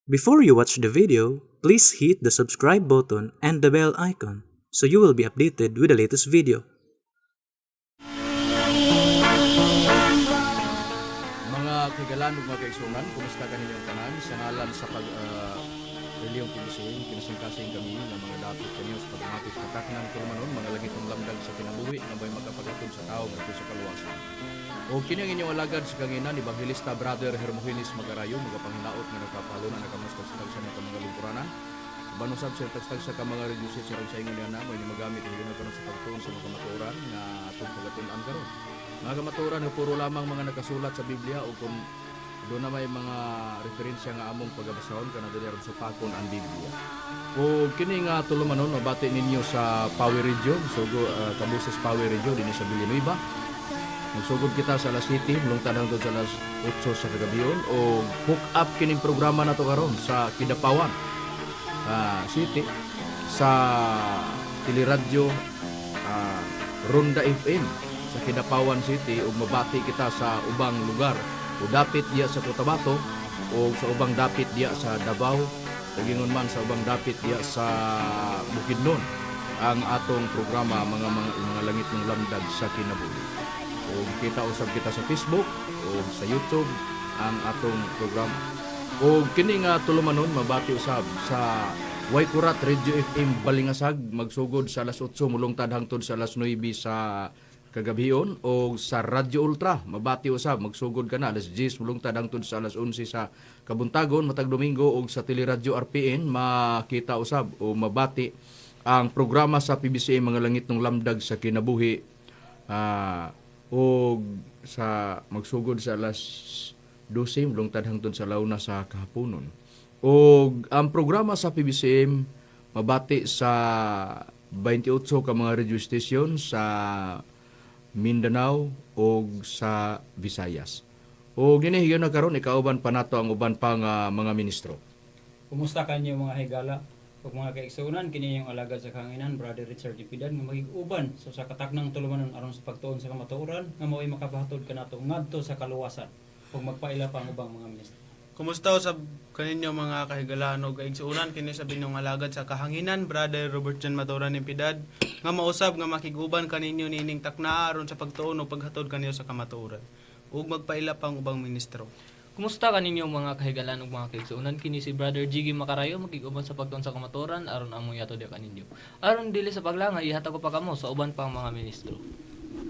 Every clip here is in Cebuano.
Before you watch the video, please hit the subscribe button and the bell icon so you will be updated with the latest video. Mga kahigalaan ug mga kaigsuonan, kumusta kaninyong tanan? Sa ngalan sa pag Reliyong PBCM, kinasingkasing kami nga mga dapit kanyo sa pag-amati sa kataknang tulumanon, mga langitnong lamdag sa kinabuhi nga may makapaghatod sa tao ngadto sa kaluwasan. O kini ang inyong alagad sa kahanginan, Ebanghilista Brother Hermogenes Magarayo, magapanginaot nga nakapalo na kamo sa tagsa ka mga lingkuranan. Uban usab sa tagsa ka mga radio station sa ingon niya na mo ini magamit higayon karon sa pagtuon sa mga kamatuoran nga atong pagatun-an karon. Mga kamatuoran nga puro lamang mga nakasulat sa Biblia o kung doon na may mga referensya nga among pagabasahon kana dili aron supakon ang Biblia. O kini nga tulumanon mabati ninyo sa Power Radio, sugo Kaboses Power Radio dinhi sa Villanueva. Magsugod kita sa alas 7, mulungtad hangtod sa alas 8 sa kagabion o hook up kining programa nato karon sa Kidapawan City sa Teleradyo Ronda FM sa Kidapawan City ug mabati kita sa ubang lugar o dapit diya sa Cotabato o sa ubang dapit diya sa Davao ug ingon man sa ubang dapit diya sa Bukidnon ang atong programa mga langitnong lamdag sa kinabuhi. O kita usab kita sa Facebook o sa YouTube ang atong programa. O kini nga tulumanon mabati usab sa Waikurat Radio FM Balingasag magsugod sa alas 8 mulungtad hangtod sa alas 9 sa kagabion o sa Radyo Ultra mabati usab magsugod ka na alas 10 mulungtad hangtod sa alas 11 sa kabuntagon matag Domingo og sa Teleradyo RPN makita usab o mabati ang programa sa PBCM mga langitnong lamdag sa kinabuhi og sa magsugod sa alas 12 mulungtad hangtod sa launa sa kahaponon. Og ang programa sa PBCM mabati sa 28 ka mga radio station sa Mindanao og sa Visayas. Og niini higayon na karon ikauban pa nato ang uban pa nga mga ministro. Kumusta kanyo, mga higala ug mga kaigsuonan? Kini yung alagad sa kahanginan, Brother Richard Ipidan, nga magig-uban sa kataknang tulumanon aron sa pagtuon sa kamatuoran nga mao'y makapahatod kanato ngadto sa kaluwasan, ug magpaila pa ang ubang mga ministro. Kumusta usab kaninyo, mga kahigalaan ug kaigsuonan? Kini sa inyong alagad sa kahanginan, Brother Robert John Maturan Impidad, nga mausab nga makiguban kaninyo niining taknaa aron sa pagtuon ug paghatod kaninyo sa kamatuoran, ug magpaila pang ubang ministro. Kumusta kaninyo, mga kahigalaan ug mga kaigsuonan? Kini si Brother Jiggy Makarayo, makig-uban sa pagtuon sa kamatuoran aron among ihatod diha kaninyo. Aron dili sa paglangay, ihatag ko pa kamo sa uban pang mga ministro.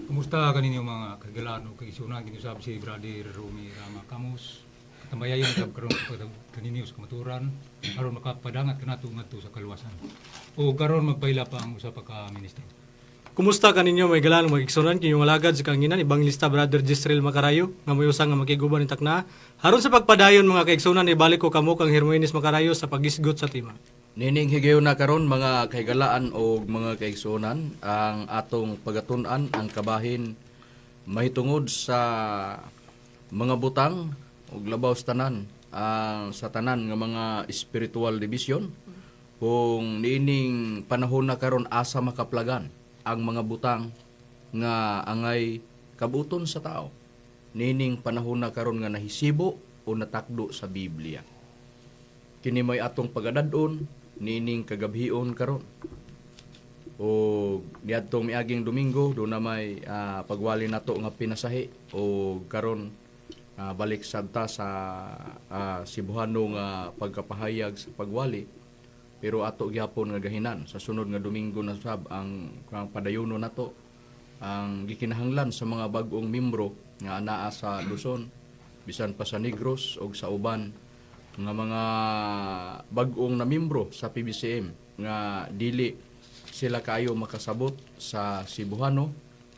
Kumusta kaninyo, mga kahigalaan ug kaigsuonan? Kini usab si Brother Rumi Rama Camus. Katambayayon sab karon kaninyo sa kamatuoran aron makapadangat kanato ngadto sa kaluwasan. O karon magpaila pa ang usa pa ka ministro. Kumusta kaninyo, mga higalaan, mga igsunan? Kinyong alagad sa kahanginan, Ebanghilista Brother Jisrael Makarayo, nga moy-usa nga makiguban ning takna. Aron sa pagpadayon, mga kaigsunan, ibalik ko kamo kang Hermogenes Makarayo sa paghisgot sa tema. Nining higayon na karon, mga kahigalaan o mga kaigsuonan, ang atong pagatun-an ang kabahin mahitungod sa mga butang ug labaw sa tanan ang sa tanan nga mga spiritual division, kung niining panahon na karon asa makaplagan ang mga butang nga angay kabuton sa tao niining panahon na karon nga nahisibo o natakdo sa Biblia. Kini may atong pagadad-on niining kagabhion karon. O niadtong miaging Domingo do na may pagwali nato nga pinasahi o karon balik sabta sa Cebuano nga pagkapahayag sa pagwali, pero ato gyapon nga gahinan sa sunod nga Domingo na sab ang padayono nato ang gikinahanglan sa mga bag-ong membro nga anaa sa Luzon, bisan pa sa Negros og sa uban nga mga bag-ong na membro sa PBCM nga dili sila kaayo makasabot sa Cebuano,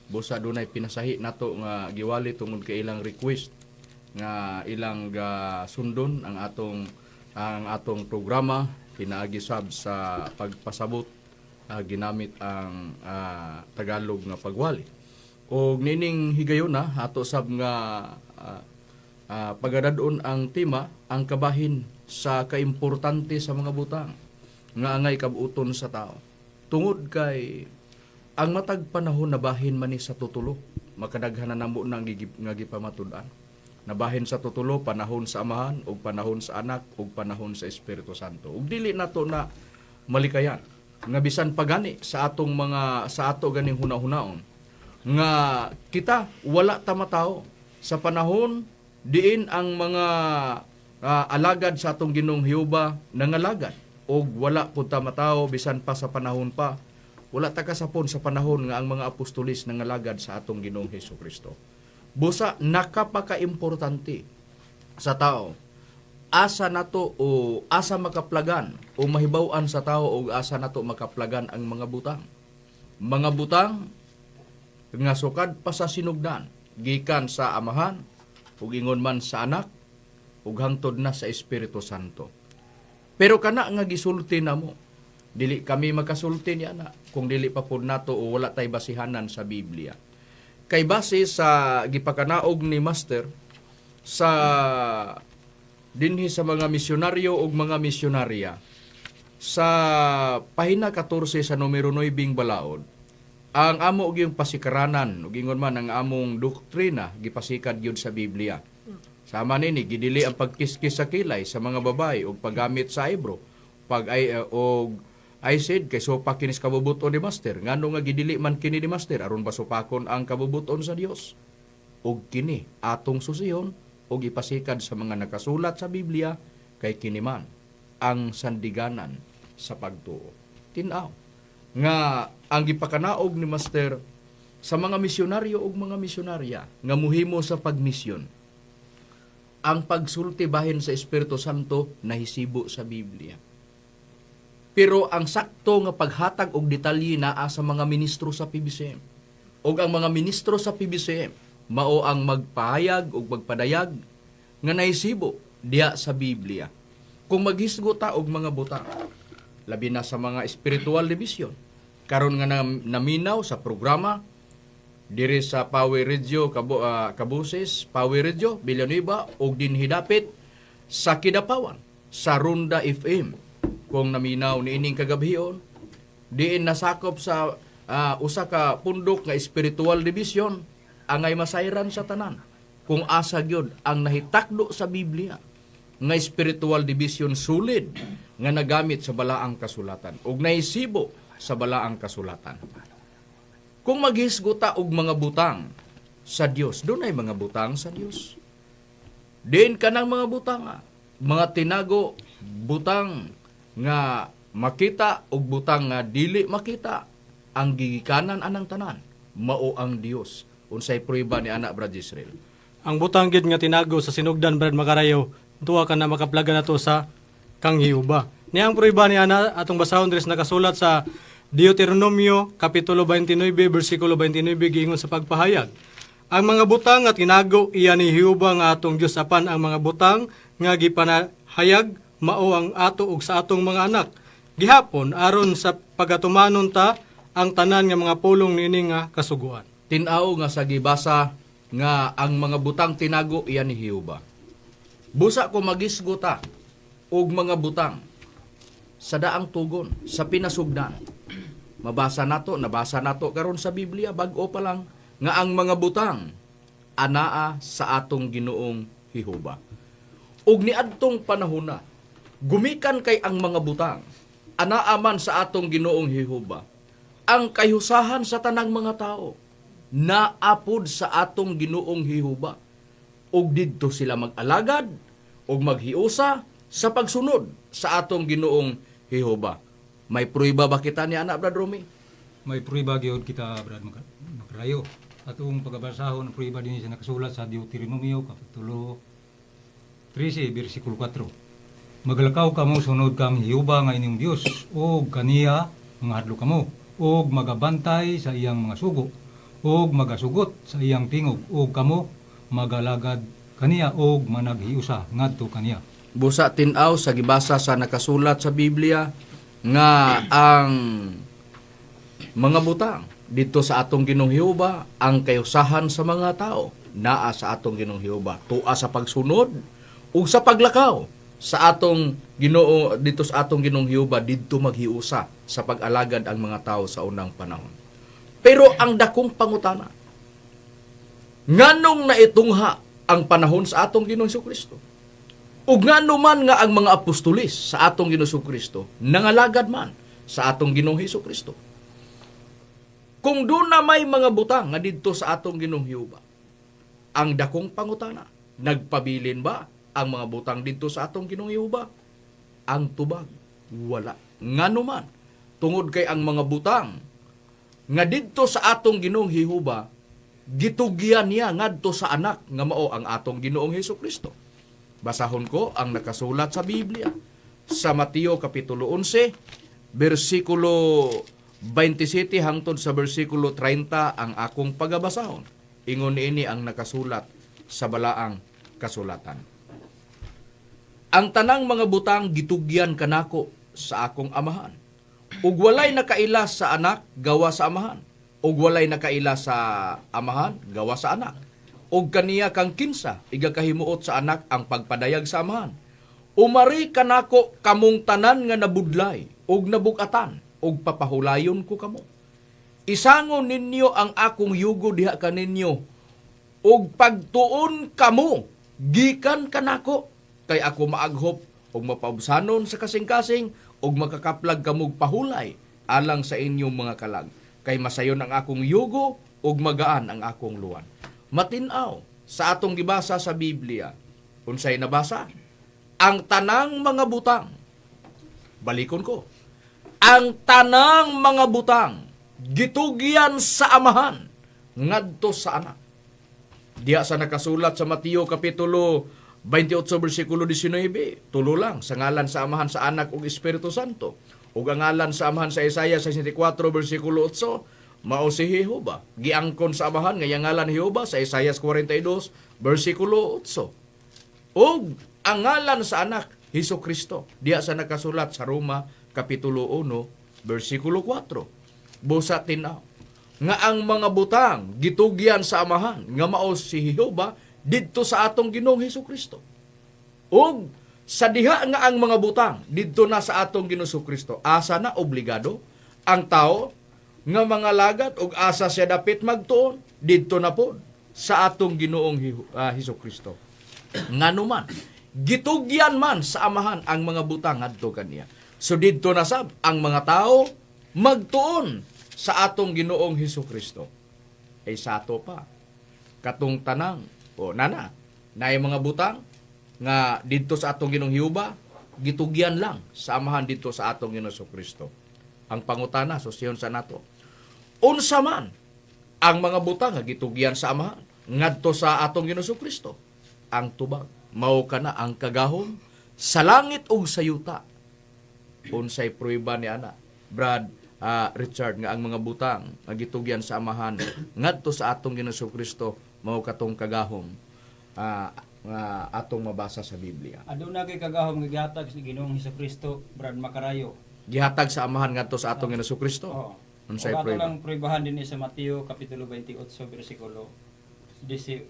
busa dunay pinasahi nato nga giwali tungod kay ilang request nga ilang ga sundon ang atong programa pinaagi sab sa pagpasabot ginamit ang Tagalog nga pagwali. Og nining higayuna ato sab nga pagadad-on ang tema, ang kabahin sa kaimportante sa mga butang nga angay kabuton sa tao. Tungod kay ang matag panahon na bahin man ni sa tutulo, makadaghan na namo nang nga gipamatud-an. Nabahin sa tutulo, panahon sa Amahan ug panahon sa Anak ug panahon sa Espiritu Santo. Ug dili nato na malikayan nga bisan pagani sa atong mga sa ato ganing hunahunaon nga kita wala ta matawo sa panahon diin ang mga alagad sa atong Ginoong Jehova nangalagad, og wala pud ta matawo bisan pa sa panahon pa, wala ta kasapon sa panahon nga ang mga apostolis nangalagad sa atong Ginoong Hesus Kristo. Busa nakapakaimportante sa tao asa nato o asa makaplagan o mahibaw-an sa tao o asa nato makaplagan ang mga butang. Mga butang nga sukad pa sa sinugdan gikan sa Amahan ug ingon man sa Anak ug hangtod na sa Espiritu Santo. Pero kana nga gisulti namo, dili kami makasulti niya na kung dili pa pud nato o wala tay basihanan sa Biblia. Kay base sa gipakanaog ni Master sa dinhi sa mga misyonaryo ug mga misyonarya sa pahina 14 sa numero 9 balaod, ang amo og yung pasikaranan ug ingon man ang among doktrina gipasikad gyud sa Biblia. Sama nini gidili ang pagkiskis sa kilay sa mga babae ug paggamit sa eyebrow pag ay og I said kay sopa kinis kabubuton ni Master. Ngano nga gidili man kini ni Master? Aron ba supakon ang kabubuton sa Dios? Ug kini atong susihon ug ipasikad sa mga nakasulat sa Biblia kay kini man ang sandiganan sa pagtuo. Tin-aw nga ang gipakanaog ni Master sa mga misyonaryo ug mga misyonarya nga muhimo sa pagmisyon, ang pagsulti bahin sa Espiritu Santo nahisibo sa Biblia. Pero ang sakto nga paghatag og detalye naa sa mga ministro sa PBCM. Og ang mga ministro sa PBCM mao ang magpahayag og magpadayag nga nahisibo diya sa Biblia. Kung maghisgo ta og mga butang, labi na sa mga spiritual division, karon nga naminaw sa programa diri sa Power Radio Kabuses, Power Radio Villanueva ug dinhi dapit sa Kidapawan sa Ronda FM. Kung naminaw niining kagabhion, diin nasakop sa usa ka pundok nga spiritual division, angay masayran sa tanan kung asa gyud ang nahitakdo sa Biblia nga spiritual division solid nga nagamit sa balaang kasulatan ug naisibo sa balaang kasulatan. Kung maghisgo ta og mga butang sa Dios, dunay mga butang sa Dios. Diin kanang mga butang, mga tinago, butang nga makita ug butang nga dili makita, ang gigikanan anang tanan mao ang Dios. Unsay prueba ni anak, Brad Israel? Ang butang gid nga tinago sa sinugdan, Brad Makarayo, tuwa ka na makaplaga na to sa kang Jehova. Niya ang prueba ni ana atong basahon diri sa nakasulat sa Deuteronomio kapitulo 29 bersikulo 29, giingon sa pagpahayag: "Ang mga butang nga tinago iya ni Jehova nga atong Dios, apan ang mga butang nga gipanahayag mao ang ato ug sa atong mga anak gihapon aron sa pagatumanon ta ang tanan nga mga pulong niini nga kasuguan." Tin-aw nga sa gibasa nga ang mga butang tinago iya ni Jehova. Busa ko magisgo ta og mga butang sa daang tugon sa pinasugdan. Mabasa nato, nabasa nato karon sa Biblia bag-o pa lang nga ang mga butang anaa sa atong Ginoong Jehova. Ug niadtong panahona, gumikan kay ang mga butang anaa man sa atong Ginoong Jehova, ang kayusahan sa tanang mga tao naapod sa atong Ginoong Jehova. Ug didto sila mag-alagad ug maghiusa sa pagsunod sa atong Ginoong Jehova. May prueba ba kita ni anak, Brad Romy? May prueba gyud kita, Brad Makrayo. Atong pagabasahon ang prueba din sa nakasulat sa Deuteronomio kapitulo 13 bersikulo 4. "Magalakaw kamo sunod kang Jehova nga inyong Dios ug kaniya mangahadlok kamo ug magabantay sa iyang mga sugo ug magasugot sa iyang tingog ug kamo magalagad kaniya ug managhiusa ngadto kaniya." Busa tin-aw sa gibasa sa nakasulat sa Biblia nga ang mga butang dito sa atong Ginoong Jehova, ang kayusahan sa mga tao naa sa atong Ginoong Jehova, tua sa pagsunod ug sa paglakaw sa atong Ginoo, dito sa atong Ginoong Jehova, didto maghiusa sa pag-alagad ang mga tao sa unang panahon. Pero ang dakong pangutana, nganong naitungha Ang panahon sa atong Ginoong Kristo. Ug ngano man nga ang mga apostolis sa atong Ginoong Kristo nangalagad man sa atong Ginoong Hesus Kristo? Kung doon na may mga butang nga didto sa atong Ginoong Jehova, ang dakong pangutana, nagpabilin ba ang mga butang didto sa atong Ginoong Jehova? Ang tubag, wala. Ngano man, tungod kay ang mga butang nga didto sa atong Ginoong Jehova, gitugyan niya ngadto sa anak nga mao ang atong Ginoong Hesus Kristo. Basahon ko ang nakasulat sa Biblia sa Mateo kapitulo 11 bersikulo 27 hangtod sa bersikulo 30 ang akong pagabasahon. Ingon niini ang nakasulat sa balaang kasulatan. "Ang tanang mga butang gitugyan kanako sa akong Amahan. Ug walay nakaila sa Anak gawa sa Amahan. Ug walay nakaila sa Amahan gawa sa Anak. Ug kaniya kang kinsa igakahimuot sa Anak ang pagpadayag sa Amahan. Umari kanako kamong tanan nga nabudlay ug nabugatan, ug papahulayon ko kamo. Isangon ninyo ang akong yugo diha kaninyo ug pagtuon kamo gikan kanako, kay ako maaghop ug mapaubsanon sa kasing-kasing, ug makakaplag kamog pahulay alang sa inyong mga kalag, kay masayon ang akong yugo ug magaan ang akong luwan." Matin-aw sa atong gibasa sa Biblia. Unsay nabasa? Ang tanang mga butang. Balikon ko. Ang tanang mga butang gitugyan sa Amahan ngadto sa Anak. Diya sa nakasulat sa Mateo kapitulo 28 bersikulo 19, tulo lang sa ngalan sa Amahan, sa Anak ug Espiritu Santo. Ug ang ngalan sa Amahan sa Isaiah 64 bersikulo 8, mao si Jehova. Giangkon sa Amahan nga iyang ngalan Jehova sa Isaiah 42 bersikulo 8. Ug ang ngalan sa Anak, Hesus Kristo. Diya sa nakasulat sa Roma kapitulo 1 bersikulo 4. Busa tinaw nga ang mga butang gitugyan sa Amahan nga mao si Jehova didto sa atong Ginoong Hesus Kristo. Ug sa diha nga ang mga butang didto na sa atong Ginoong Kristo, asa na obligado ang tao nga mga lagad ug asa siya dapit magtuon? Didto na pod sa atong Ginoong Hesus Kristo. Ngano man, gitugyan man sa Amahan ang mga butang ngadto kaniya. So didto na sab ang mga tao magtuon sa atong Ginoong Hesus Kristo. Ay sa ato pa katong tanang o nana naay mga butang nga didto sa atong Ginoong Jehova, gitugyan lang sa Amahan didto sa atong Ginoong Hesus Kristo. Ang pangutana susihon sa nato, unsa man ang mga butang nga gitugyan sa Amahan ngadto sa atong Ginoong Hesus Kristo? Ang tubag, mao kana ang kagahom sa langit ug sa yuta. Unsay pruweba ni ana, Brad Richard, nga ang mga butang nga gitugyan sa Amahan ngadto sa atong Ginoong Hesus Kristo mao katong kagahom nga atong mabasa sa Biblia? Aduna kay kagahom nga gihatag sa Ginoong Kristo, Brad Makarayo. Gihatag sa Amahan ngadto sa atong Ginoong Hesus Kristo? Oo. Unsay Ug ato pruweba? lang pruwebahan dinhi sa Mateo kapitulo 28 bersikulo 18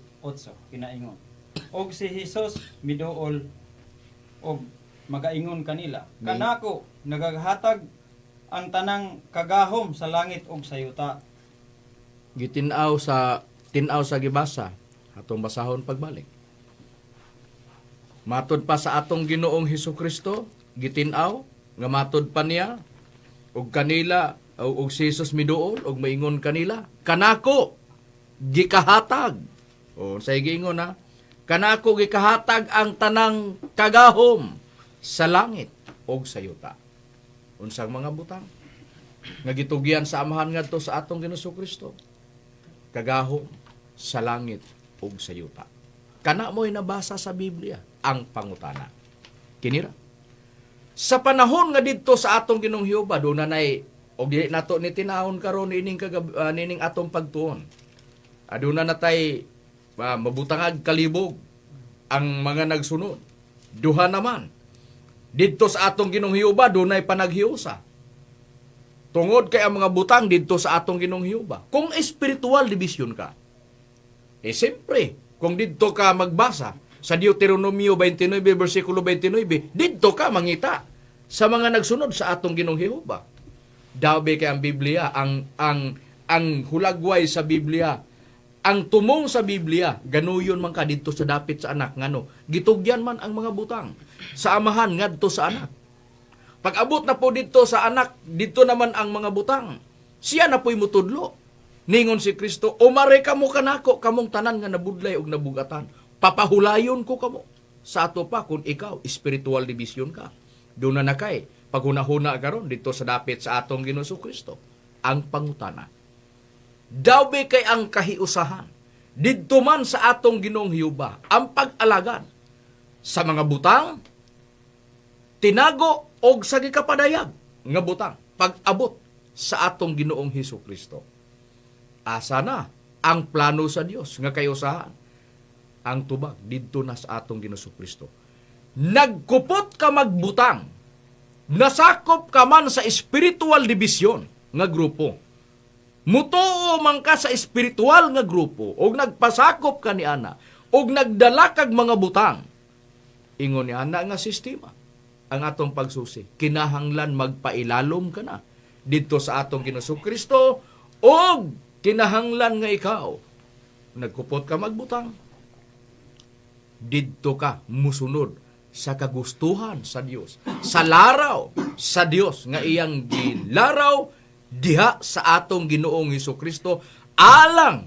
kinaingon. "Og si Hesus miduol og magaingon kanila, 'Kanako nagaghatag ang tanang kagahom sa langit ug sa yuta.'" Gitin-aw sa tin-aw sa gibasa, atong basahon pagbalik. Matod pa sa atong Ginoong Hesus Kristo, gitin-aw nga matod pa niya og kanila, og si Jesus miduol og maingon kanila, "Kanako gikahatag." O sa giingon na, "Kanako gikahatag ang tanang kagahom sa langit ug sa yuta." Unsang mga butang nga gitugyan sa Amahan ngadto sa atong Ginoong Kristo? Kagahom sa langit ug sa yuta. Kana mo'y nabasa sa Biblia. Ang pangutana, kinira. Sa panahon nga didto sa atong Ginoong Jehova, doon na nay og dili nato ni tinahon karon ining nining atong pagtuon. Aduna na tay mabutangag kalibog ang mga nagsunod. Duha naman. Didto sa atong Ginoong Jehova, dunay panaghiusa. Tungod kay ang mga butang didto sa atong Ginoong Jehova. Kung spiritual division ka, eh siyempre, kung didto ka magbasa sa Deuteronomio 29 versikulo 29, didto ka mangita sa mga nagsunod sa atong Ginoong Jehova. Dabi kay ang Biblia, ang hulagway sa Biblia Ang tumong sa Biblia, ganuyon man ka didto sa dapit sa anak, ngano gitugyan man ang mga butang sa amahan ngadto sa anak. Pag abot na po didto sa anak, didto naman ang mga butang. Siya na po'y mutudlo. Ningon si Kristo, "Umare kamo kanako, kamong tanan nga nabudlay og nabugatan. Papahulayon ko kamo." Sa ato pa kung ikaw spiritual division ka. Doon na kay paghunahuna karon dito sa dapit sa atong Ginoo Kristo. Ang pangutana, daw be kay ang kahiusahan didto man sa atong Ginoong Hiuba ang pag-alagad sa mga butang tinago og sa gikapadayag nga butang pag-abot sa atong Ginoong Hesus Kristo? Asa na ang plano sa Dios nga kahiusahan? Ang tubag didto na sa atong Ginoong Kristo. Nagkupot ka magbutang, nasakop ka man sa spiritual division nga grupo, mutuo man ka sa espiritual nga grupo og nagpasakop ka ni ana og nagdala kag mga butang, ingon ni ana nga sistema ang atong pagsusi, kinahanglan magpailalom ka na didto sa atong Ginoong Kristo og kinahanglan nga ikaw nagkupot ka magbutang, didto ka musunod sa kagustuhan sa Dios, sa laraw sa Dios nga iyang gilaraw diha sa atong Ginoong Hesus Kristo alang,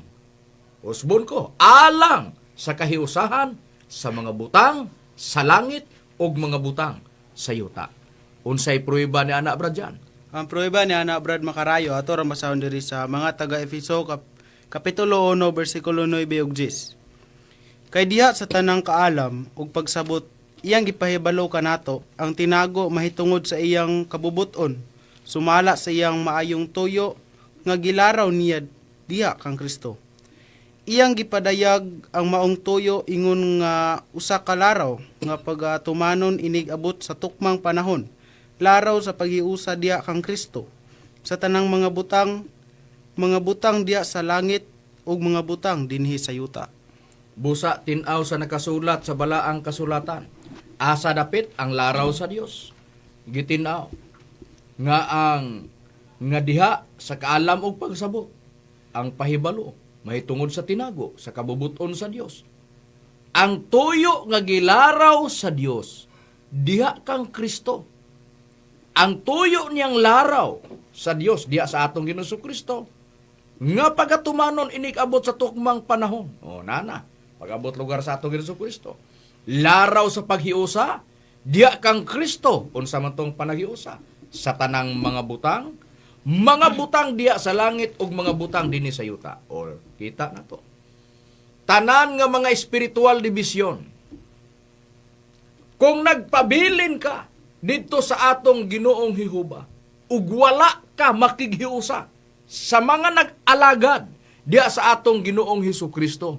usbon ko, alang sa kahiusahan sa mga butang sa langit ug mga butang sa yuta. Unsay pruweba ni ana, Brad Jan? Ang pruweba ni ana, Brad Makarayo, ato ra basahon diri sa mga taga Efeso kapitulo 1 bersikulo 9 ug 10. Kay diha sa tanang kaalam ug pagsabot iyang gipahibalo kanato ang tinago mahitungod sa iyang kabubuton, sumala sa iyang maayong tuyo nga gilaraw niya diha kang Kristo. Iyang gipadayag ang maong tuyo ingon nga usa ka laraw nga pagatumanon inig abot sa tukmang panahon, laraw sa paghiusa diha kang Kristo sa tanang mga butang, mga butang diha sa langit ug mga butang dinhi sa yuta. Busa tin-aw sa nakasulat sa balaang kasulatan. Asa dapit ang laraw sa Dios? Gitinaw nga ang nga diha sa kaalam og pagsabot ang pahibalo mahitungod sa tinago sa kabubuton sa Dios. Ang tuyo nga gilaraw sa Dios diha kang Kristo. Ang tuyo niyang laraw sa Dios diha sa atong Ginoong Kristo nga pagatumanon inig abot sa tukmang panahon. O nana, pag-abot lugar sa atong Ginoong Kristo. Laraw sa paghiusa diha kang Kristo. Unsa man tong panaghiusa? Sa tanang mga butang diha sa langit ug mga butang dinhi sa yuta. Or kita na to. Tanan nga mga spiritual division, kung nagpabilin ka didto sa atong Ginoong Jehova ug wala ka makighiusa sa mga nag-alagad diha sa atong Ginoong Hesus Kristo,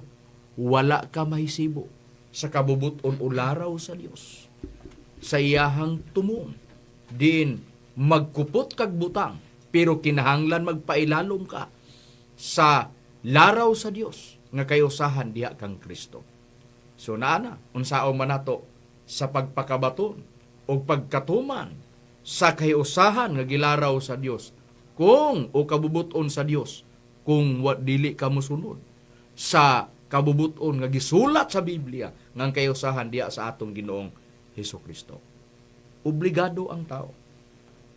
wala ka mahisibo sa kabubuton o laraw sa Dios sa iyahang tumong. Din magkupot kag butang, pero kinahanglan magpailalom ka sa laraw sa Dios nga kayusahan diha kang Kristo. So naana, unsaon man nato sa pagpakabaton o pagkatuman sa kahiusahan nga gilaraw sa Dios kung o kabubuton sa Dios kung wa dili ka mosunod sa kabubuton nga gisulat sa Biblia nga ang kahiusahan diha sa atong Ginoong Hesus Kristo? Obligado ang tao.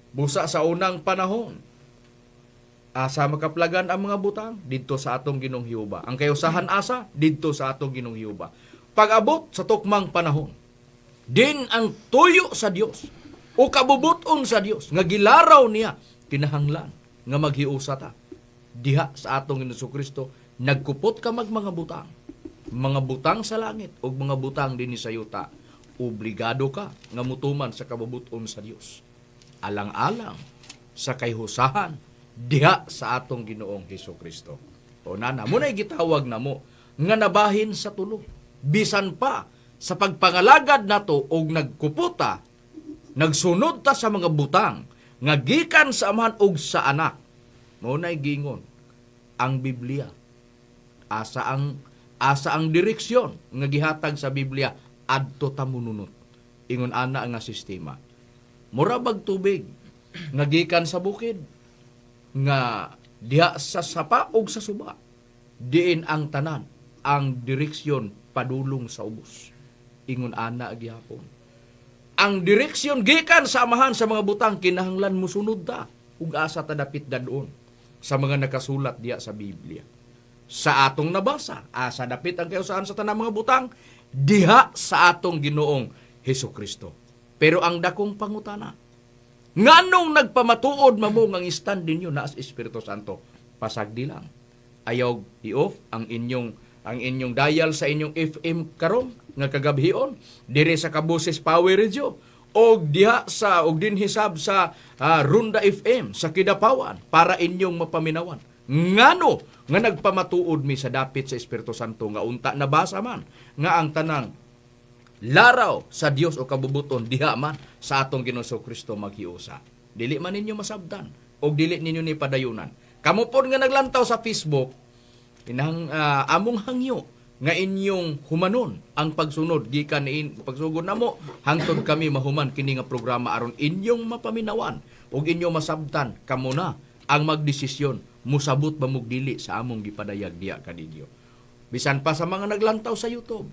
Busa sa unang panahon, asa makaplagan ang mga butang? Didto sa atong Ginoong Jehova. Ang kahiusahan asa? Didto sa atong Ginoong Jehova. Pag-abot sa tukmang panahon, din ang tuyo sa Dios o kabubuton sa Dios nga gilaraw niya, kinahanglan nga maghiusa ta diha sa atong Ginoong Kristo. Nagkupot ka mag mga butang, mga butang sa langit o mga butang dinhi sa yuta, obligado ka nga mutuman sa kabubuton sa Dios alang-alang sa kayhusahan diha sa atong Ginoong Hesus Kristo. O nana, muna'y gitawag namo nga nabahin sa tulo. Bisan pa sa pagpangalagad nato og nagkuputa, nagsunod ta sa mga butang nga gikan sa Amahan og sa Anak. Mao na'y giingon ang Biblia. Asa ang direksyon nga gihatag sa Biblia, adto ta mununot. Ingon ana nga sistema. Mura bag tubig nga gikan sa bukid nga diha sa sapa og sa suba. Diin ang tanan, ang direksyon padulong sa ubos. Ingon ana gihapon. Ang direksyon gikan sa Amahan sa mga butang kinahanglan musunod ta ug asa ta dapit dadon sa mga nakasulat diya sa Biblia. Sa atong nabasa, asa dapit ang kayusahan sa tanang mga butang diha sa atong Ginoong Hesus Kristo. Pero ang dakong pangutana, nganong nagpamatuod mamo nga ang stand ninyo naa sa Espiritu Santo? Pasagdi lang. Ayaw i-off ang inyong dial sa inyong FM karon nga kagabhion dire sa Kaboses Power Radio og diha sa og dinhi sab sa Runda FM sa Kidapawan para inyong mapaminawan. Ngano nga nagpamatuod mi sa dapit sa Espiritu Santo nga unta nabasa man nga ang tanang laraw sa Dios o kabubuton diha man sa atong Ginoong Kristo maghiusa? Dili man ninyo masabtan og dili ninyo ni padayunan. Kamo pod nga naglantaw sa Facebook, inang among hangyo nga inyong humanon ang pagsunod gikan ni pagsugod namo hangtod kami mahuman kini nga programa aron inyong mapaminawan ug inyong masabtan. Kamo na ang magdesisyon, musabot ba mog dili sa among gipadayag diya kaninyo. Bisan pa sa mga naglantaw sa YouTube,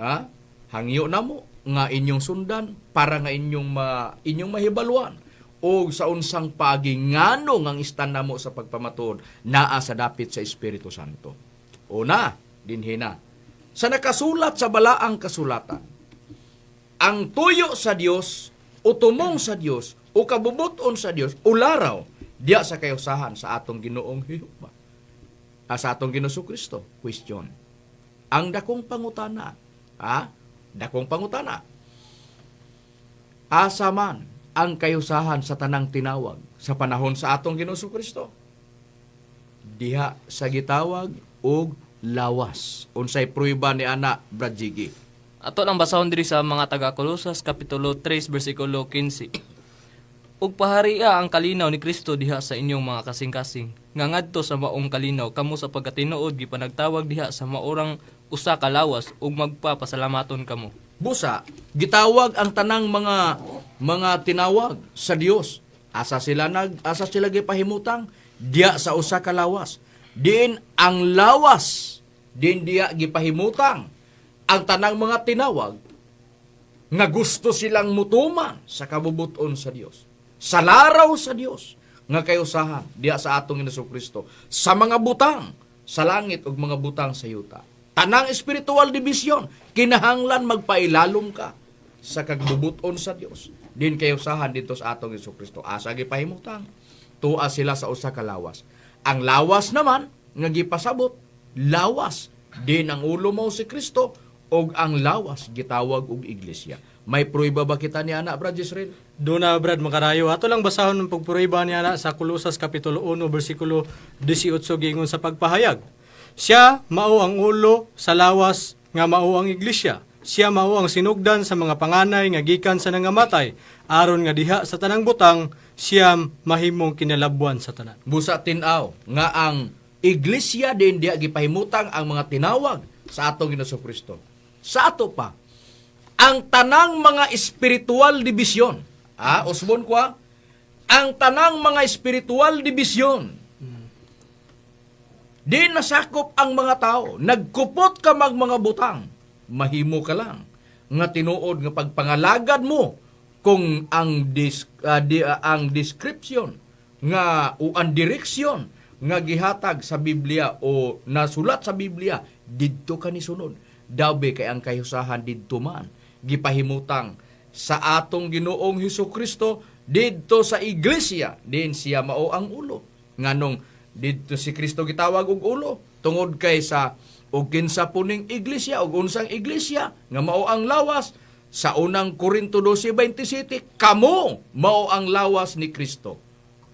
ha, hangyo namo nga inyong sundan para nga inyong mahibaluan o sa unsang paagi, ngano nga ang stand namo sa pagpamatuod naa sa dapit sa Espiritu Santo. Una, dinhi na. Sa nakasulat sa balaang kasulatan, ang tuyo sa Dios o tumong sa Dios o kabubuton sa Dios o laraw diya sa kayusahan sa atong Ginoong Jehova. Sa atong Ginoong Kristo. Question. Ang dakong pangutana, ha? Dakong pangutana. Asa man ang kayusahan sa tanang tinawag sa panahon sa atong Ginoong Kristo? Diha sa gitawag og lawas. Unsay pruweba ni ana, Brad Jiggy? Ato lang basahon diri sa mga taga Colosas kapitulo 3 bersikulo 15. "Ug paharia ang kalinaw ni Kristo diha sa inyong mga kasing-kasing. Nga ngadto sa maong kalinaw kamo sa pagkatinuod gipanagtawag diha sa maorang usa ka lawas ug magpapasalamaton kamo." Busa, gitawag ang tanang mga tinawag sa Dios. Asa sila gipahimutang? Diya sa usa ka lawas. Diin ang lawas, din diya gipahimutang ang tanang mga tinawag nga gusto silang mutuman sa kabubuton sa Dios. Sa laraw sa Dios nga kayusahan diya sa atong Hesus Kristo sa mga butang sa langit ug mga butang sa yuta. Tanang spiritual division, kinahanglan magpailalom ka sa kagbubuton sa Dios. Din kayusahan dito sa atong Hesus Kristo. Asa gipahimutang? Tua sila sa usa ka lawas. Ang lawas naman nga gipasabot, lawas din ang ulo mao si Kristo ug ang lawas gitawag og iglesia. May pruweba ba kita ni ana, Brad Israel? Duna, Brad Makarayo. Ato lang basahon ng pagpruweba niya na sa Kolosas Kapitulo 1 bersikulo 18, giingon sa pagpahayag. "Siya mao ang ulo sa lawas nga mao ang iglesia. Siya mao ang sinugdan sa mga panganay nga gikan sa nangamatay, aron nga diha sa tanang butang siya mahimong kinalabwan sa tanan." Busa tin-aw nga ang iglesia din diya gipahimutang ang mga tinawag sa atong Ginoong Kristo. Sa ato pa, ang tanang mga spiritual division, usbon ko, ang tanang mga spiritual division, di nasakop ang mga tao, nagkupot ka mag mga butang, mahimo ka lang nga tinuod nga pagpangalagad mo kung ang description nga o ang direksyon nga gihatag sa Biblia o nasulat sa Biblia didto ka ni sunod. Dabi kay ang kahusahan didto man gipahimutang sa atong Ginoong Hesus Kristo didto sa iglesia, din siya mao ang ulo. Nganong didto si Kristo gitawag og ulo? Tungod kay sa og kinsa puning iglesia og unsang iglesia nga mao ang lawas, sa unang Korinto 12:27, kamo mao ang lawas ni Kristo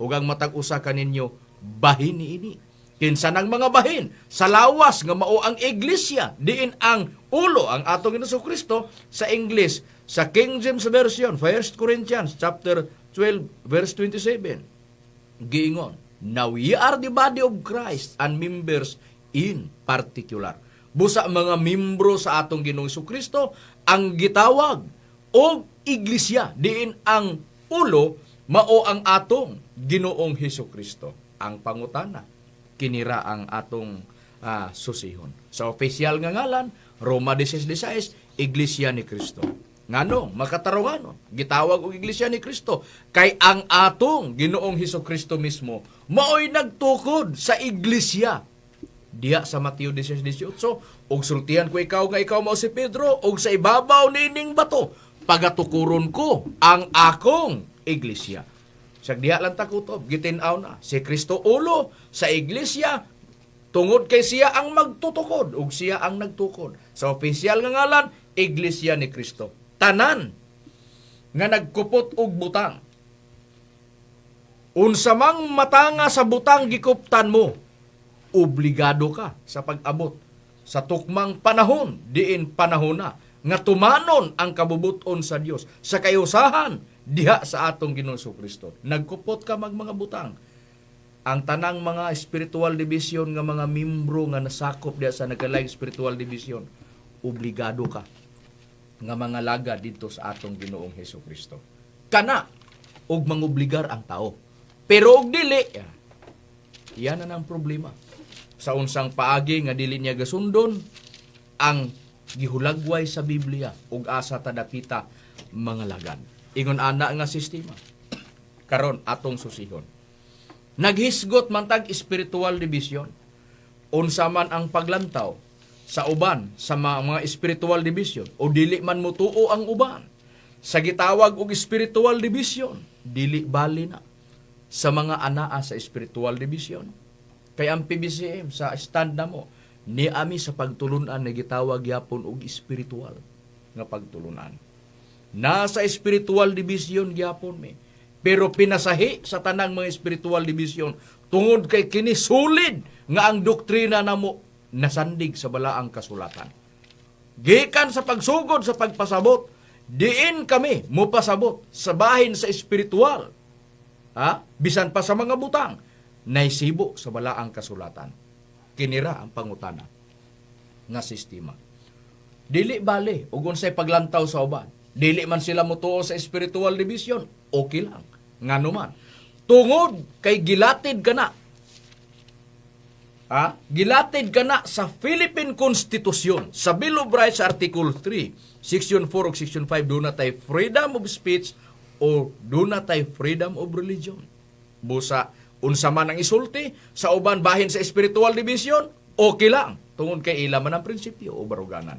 ug ang matag usa kaninyo bahin niini. Kinsa nang mga bahin sa lawas nga mao ang iglesia, diin ang ulo ang atong Ginoong Kristo? Sa English, sa King James Version, 1 Corinthians chapter 12 verse 27, giingon, "Now ye are the body of Christ and members in particular." Busa mga membro sa atong Ginoong Kristo ang gitawag og iglesia, diin ang ulo mao ang atong Ginoong Hesus Kristo. Ang pangutana, kinira ang atong susihon. Sa opisyal nga ngalan, Roma 16:16, Iglesia ni Cristo. Ngano, makatarunganon, gitawag og Iglesia ni Cristo kay ang atong Ginoong Hesus Kristo mismo maoy nagtukod sa iglesia. Diha sa Mateo 16:18, "Og sultihan ko ikaw nga ikaw mao si Pedro, og sa ibabaw niining bato pagatukuron ko ang akong iglesia." Sa diha lang takutob, gitin-aw na si Kristo ulo sa iglesia tungod kay siya ang magtutukod ug siya ang nagtukod. Sa opisyal nga ngalan, Iglesia ni Kristo. Tanan nga nagkupot og butang, unsa mang matanga sa butang gikuptan mo, obligado ka sa pag-abot sa tukmang panahon, diin panahon na nga tumanon ang kabubuton sa Dios sa kayusahan diha sa atong Ginoong Kristo. Nagkupot ka mag mga butang, ang tanang mga spiritual division nga mga membro nga nasakop diha sa nagkalaing spiritual division, obligado ka nga mga laga didto sa atong Ginoong Hesus Kristo. Kana og mangobligar ang tao. Pero og dili, yan na ang problema. Sa unsang paagi nga dili niya gasundon ang gihulagway sa Biblia ug asa ta dapita mga lagad. Ingon ana nga sistema. Karon atong susihon. Naghisgot man tag spiritual division. Unsa man ang paglantaw sa uban sa mga spiritual division o dili man mutuo ang uban sa gitawag og spiritual division, dili bali na sa mga anaa sa spiritual division. Kay ang PBCM sa stand namo ni ami sa pagtulunan na gitawag gyapon og spiritual nga pagtulunan. Nasa spiritual division gyapon mi. Pero pinasahi sa tanang mga spiritual division tungod kay kini solid nga ang doktrina namo nasandig sa balaang kasulatan. Gikan sa pagsugod sa pagpasabot, diin kami mopasabot sa bahin sa espiritual. Ha? Bisan pa sa mga butang, naisibo sa balaang kasulatan. Kinira ang pangutana nga sistema. Dili bale ug unsay paglantaw sa uban. Dili man sila motuo sa spiritual division, okay lang. Ngano man. Tungod kay gilatid ka na. Ha? Gilatid ka na sa Philippine Constitution, sa Bill of Rights Article 3, Section 4 ug Section 5, duna tay freedom of speech o duna tay freedom of religion. Busa unsa man ang isulti sa uban bahin sa spiritual division, okay lang tungod kay ila man ang prinsipyo o baruganan.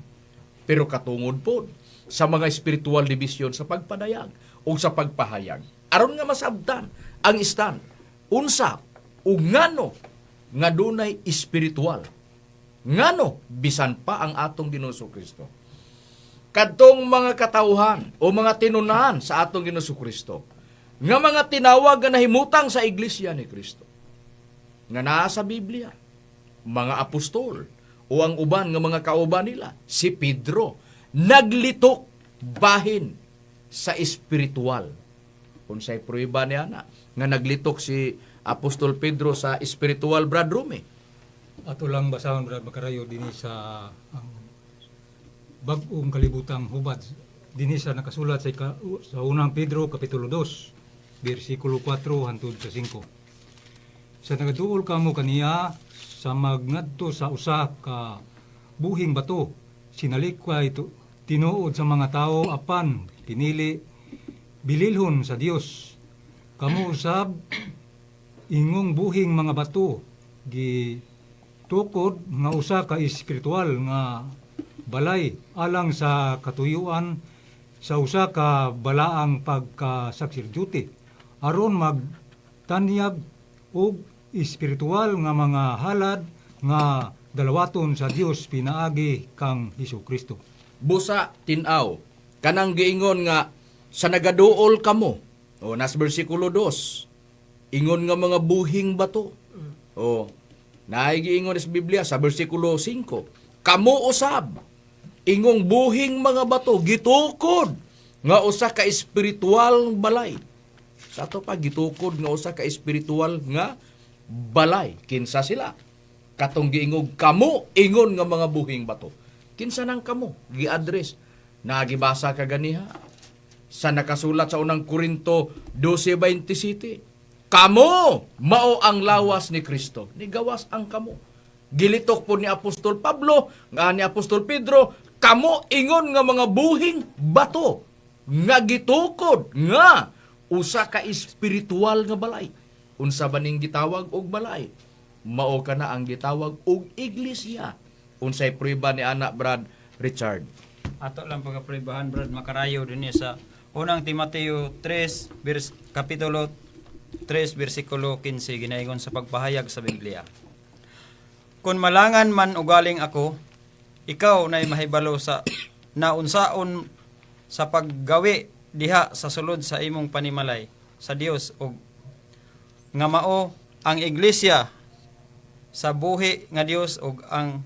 Pero katungod pod sa mga spiritual division sa pagpadayag o sa pagpahayag. Aron nga masabtan ang stand, unsa ug ngano nga dunay espiritual. Ngano bisan pa ang atong Ginoong Kristo. Kadtong mga katawhan o mga tinunan sa atong Ginoong Kristo nga mga tinawag nga nahimutang sa Iglesia ni Kristo nga naa sa Biblia, mga apostol o ang uban nga mga kauban nila, si Pedro naglitok bahin sa espiritual. Unsay prueba niya na nga naglitok si Apostol Pedro sa espiritual, Brad Rumi? Ato lang basahon, Brad Makarayo, dinhi sa ang Bag-ong Kalibutang Hubad. Dinhi sa nakasulat sa Unang Pedro kapitulo 2 bersikulo 4 hangtod sa 5. Sa nagaduol kamo kaniya sa magngadto sa usa ka buhing bato sinalikway ito tinuod sa mga tao apan pinili bililhon sa Dios, kamo usab ingong buhing mga bato gi tukod nga usa ka espiritual nga balay alang sa katuyuan sa usa ka balaang pagkasaksirduti aron magtanyag og espiritual nga mga halad nga dalawaton sa Dios pinaagi kang Hesus Kristo. Busa tin-aw kanang giingon nga sa nagaduol kamo o nas bersikulo 2, ingon nga mga buhing bato. O naay giingon sa Biblia sa bersikulo 5, kamo usab ingong buhing mga bato gitukod nga usa ka espiritual balay. Sa ato pa gitukod nga usa ka espiritual nga balay. Kinsa sila? Katong giingog kamo ingon nga mga buhing bato. Kinsa nang kamo gi-address? Nagibasa ka ganiha sa nakasulat sa Unang Korinto 12:27, kamo mao ang lawas ni Kristo. Nigawas ang kamo. Gilitok po ni Apostol Pablo, nga ni Apostol Pedro, kamo ingon nga mga buhing bato nga gitukod nga usa ka espiritual nga balay. Unsa ba ning gitawag og balay? Mao kana ang gitawag og iglesia. Unsay prueba ni ana, Brad Richard? Ato lang pagkapribahan, Brad Makarayo, dinhi sa Unang Timoteo 3 kapitulo 3 bersikulo 15, ginaingon sa pagpahayag sa Biblia. Kung malangan man ugaling ako, ikaw nay mahibalo sa naunsaon sa paggawi diha sa sulod sa imong panimalay sa Dios ug nga mao ang iglesia sa buhi nga Dios ug ang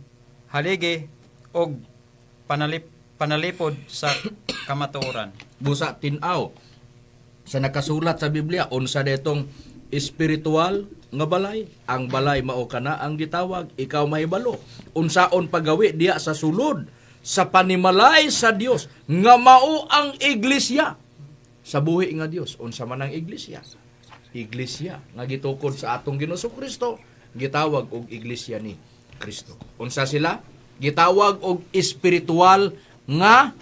haligi ug panalipod sa kamatuoran. Busa tin-aw sa nakasulat sa Biblia, unsa detong espiritual nga balay? Ang balay mao kana ang gitawag, ikaw mahibalo unsaon paggawi diya sa sulod sa panimalay sa Dios nga mao ang iglesia sa buhi nga Dios. Unsa man ang iglesia? Iglesia nga gitukod sa atong Ginoo Kristo, gitawag og iglesia ni Kristo. Unsa sila? Gitawag og espiritual nga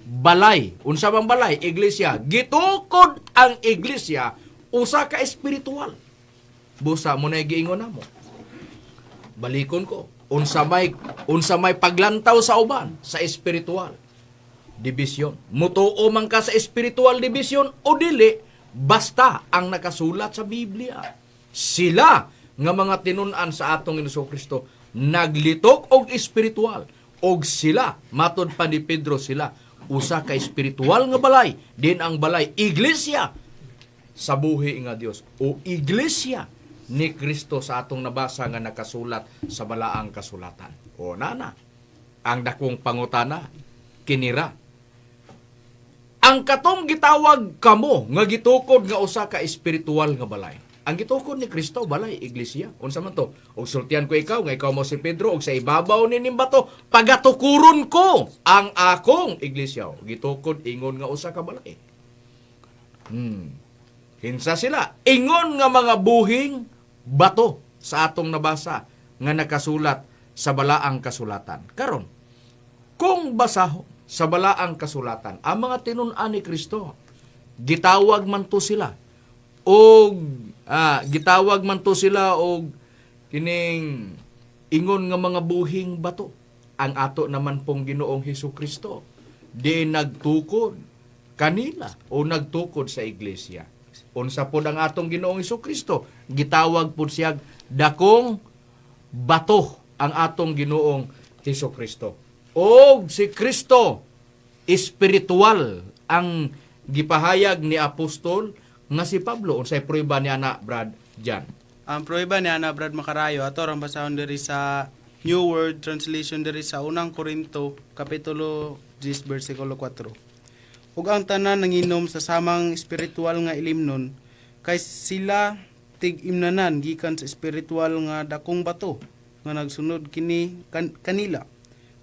balay. Unsa bang balay? Iglesia. Gitukod ang iglesia usa ka espiritual. Busa mo na giingon namo. Balikon ko. Unsa may paglantaw sa uban sa espiritual division? Mutuo man ka sa espiritual division o dili, basta ang nakasulat sa Biblia. Sila nga mga tinun-an sa atong Ginoo Kristo naglitok og espiritual, og sila matod pa ni Pedro, sila usa ka espiritual nga balay din, ang balay iglesia sa buhi nga Dios o iglesia ni Kristo sa atong nabasa nga nakasulat sa balaang kasulatan. O nana, ang dakong pangutana kinira. Ang katong gitawag kamo nga gitukod nga usa ka espiritual nga balay. Ang gitukod ni Kristo balay iglesia. Unsa man to? Og sultian ko ikaw nga ikaw mo si Pedro, og sa ibabaw ni bato pagatukuron ko ang akong iglesia. Gitukod ingon nga usa ka balay. Kinsa sila? Ingon nga mga buhing bato sa atong nabasa nga nakasulat sa balaang kasulatan. Karon, kung basaho sa balaang kasulatan, ang mga tinun-an ni Kristo, gitawag man to sila og gitawag man to sila og kining ingon nga mga buhing bato. Ang ato naman pong Ginoong Hesus Kristo, di nagtukod kanila o nagtukod sa iglesia. Unsa pod ang atong Ginoong Hesus Kristo? Gitawag pod siya dakong bato, ang atong Ginoong Hesus Kristo. Og si Kristo espiritual ang gipahayag ni apostol nga si Pablo. Unsay prueba ni ana, Brad Jan? Ang prueba ni ana, Brad Makarayo, ato ang basahon diri sa New World Translation diri sa Unang Korinto kapitulo 10 bersikulo 4. Ug ang tanan nanginom sa samang espiritual nga ilimnon kay sila tig-imnanan gikan sa espiritual nga dakong bato nga nagsunod kini kanila.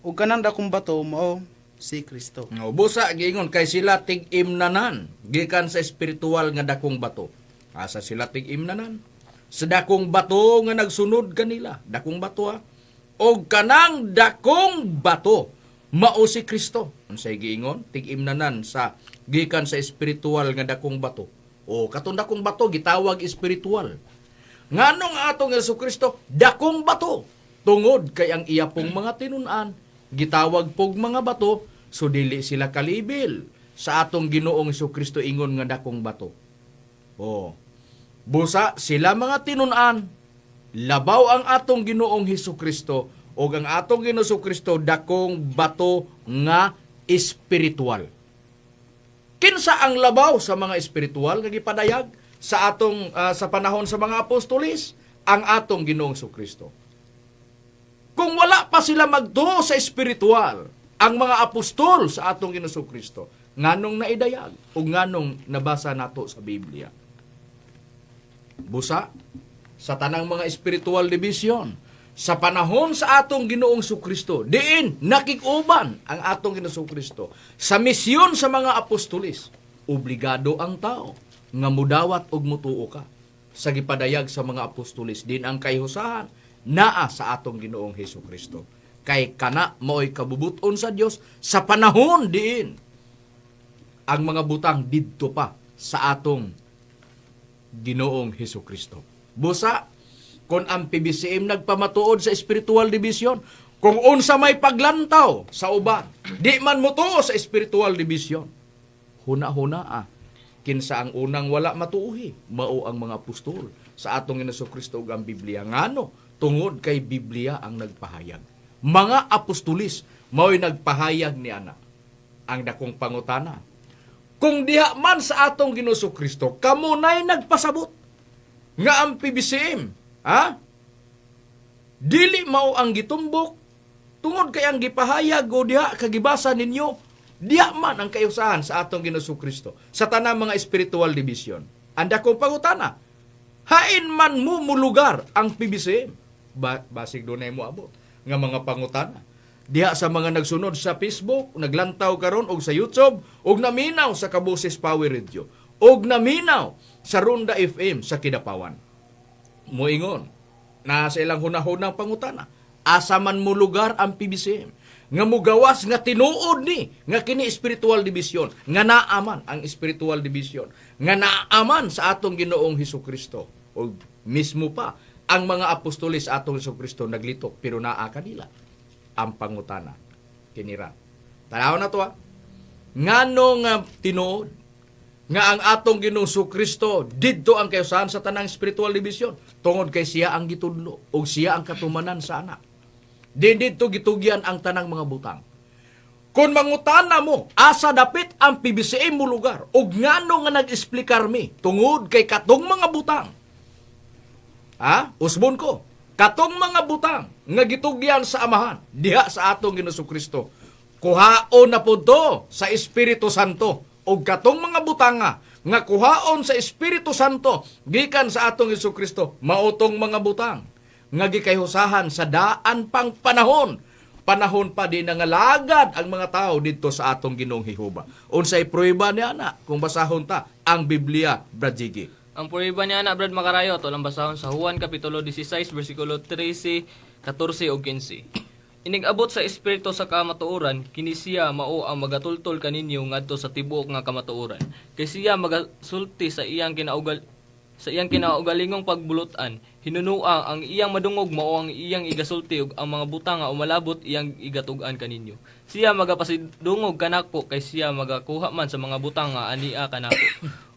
Ug kanang dakong bato mao si Kristo. No, busa giingon kay sila tig-imnanan gikan sa espiritual nga dakong bato. Asa sila tig-imnanan? Sa dakong bato nga nagsunod kanila. Dakong bato ha. Og kanang dakong bato mao si Kristo. Unsay giingon? Tig-imnanan sa gikan sa espiritual nga dakong bato. O katong dakong bato gitawag espiritual. Nganong atong Hesus Kristo dakong bato? Tungod kay ang iya pong mga tinun-an gitawag pog mga bato, so dili sila kalibil sa atong Ginoong Hesus Kristo ingon nga dakong bato. Oh. Busa sila mga tinun-an labaw ang atong Ginoong Hesus Kristo, ug ang atong Ginoong Hesus Kristo dakong bato nga espiritual. Kinsa ang labaw sa mga espiritual nga gipadayag sa atong sa panahon sa mga apostolis? Ang atong Ginoong Kristo. Kung wala pa sila magtuo sa espiritual, ang mga apostol sa atong Ginoong Kristo, nganong naidayag o nganong nabasa nato sa Biblia? Busa sa tanang mga spiritual division sa panahon sa atong Ginoong Kristo, diin nakig-uban ang atong Ginoong Kristo sa misyon sa mga apostolis, obligado ang tao nga mudawat og mutuo ka sa gipadayag sa mga apostolis, din ang kayhusahan. Naa sa atong Ginoong Hesus Kristo. Kay kana mao'y kabubuton sa Dios sa panahon diin ang mga butang didto pa sa atong Ginoong Hesus Kristo. Busa, kung ang PBCM nagpamatuod sa spiritual division, kung unsa may paglantaw sa uban, di man mo tuo sa spiritual division. Huna-huna ah, kinsa ang unang wala matuuhi, mao ang mga apostol sa atong Ginoong Kristo ug ang Biblia. Ngano? Tungod kay Biblia ang nagpahayag. Mga apostolis mao'y nagpahayag ni ana. Ang dakong pangutana, kung diha man sa atong Ginoong Kristo, kamo na'y nagpasabot nga ang PBCM, ha? Dili mao ang gitumbok tungod kay ang gipahayag o diha kagibasa ninyo, diha man ang kayusahan sa atong Ginoong Kristo sa tanang mga spiritual division. Ang dakong pangutana, hain man mo mulugar ang PBCM? Basig dunay mo abot nga mga pangutana. Diha sa mga nagsunod sa Facebook, naglantaw karon og sa YouTube, og naminaw sa Kaboses Power Radio, og naminaw sa Ronda FM sa Kidapawan. Moingon na sa ilang hunahunang pangutana, asa man mo lugar ang PBCM nga mugawas nga tinuod ni nga kini spiritual division, nga naaman ang spiritual division, nga naaman sa atong Ginoong Hesus Kristo, og mismo pa ang mga apostoles sa atong Hesus Kristo naglitok pero naa kanila ang pangutana kinira. Tanaw na to ha. Ngano nga tinuod nga ang atong Ginoong Kristo didto ang kayusahan sa tanang spiritual division tungod kay siya ang gitudlo ug siya ang katumanan sa anak. Din didto gitugyan ang tanang mga butang. Kung mangutana mo, asa dapit ang PBCM mo lugar ug ngano nga nag-explikar mi tungod kay katong mga butang. Ha? Usbon ko. Katong mga butang nga gitugyan sa Amahan diha sa atong Ginoong Kristo. Kuhaon na pud to sa Espiritu Santo ug katong mga butanga nga kuhaon sa Espiritu Santo gikan sa atong Hesus Kristo, maotong mga butang nga gikayhusahan sa daan pang panahon, panahon pa di nangalagad ang mga tao didto sa atong Ginoong Jehova. Unsay pruweba niya na kung basahon ta ang Biblia, Brad Jiggy? Ang pruweba niya na, Brad Makarayo, ato lang basahon sa Juan Kapitulo 16, versikulo 13, 14 ug 15. Inig-abot sa Espiritu sa kamatuoran, kini siya mao ang magatultol kaninyo ngadto sa tibuok nga kamatuoran. Kay siya magasulti sa iyang kinaugalingong pagbulutan, hinunua ang iyang madungog mao ang iyang igasulti ug ang mga butang nga umalabot iyang igatug-an kaninyo. Siya magapasidungog kanako kay siya magakuha man sa mga butang nga ania kanako.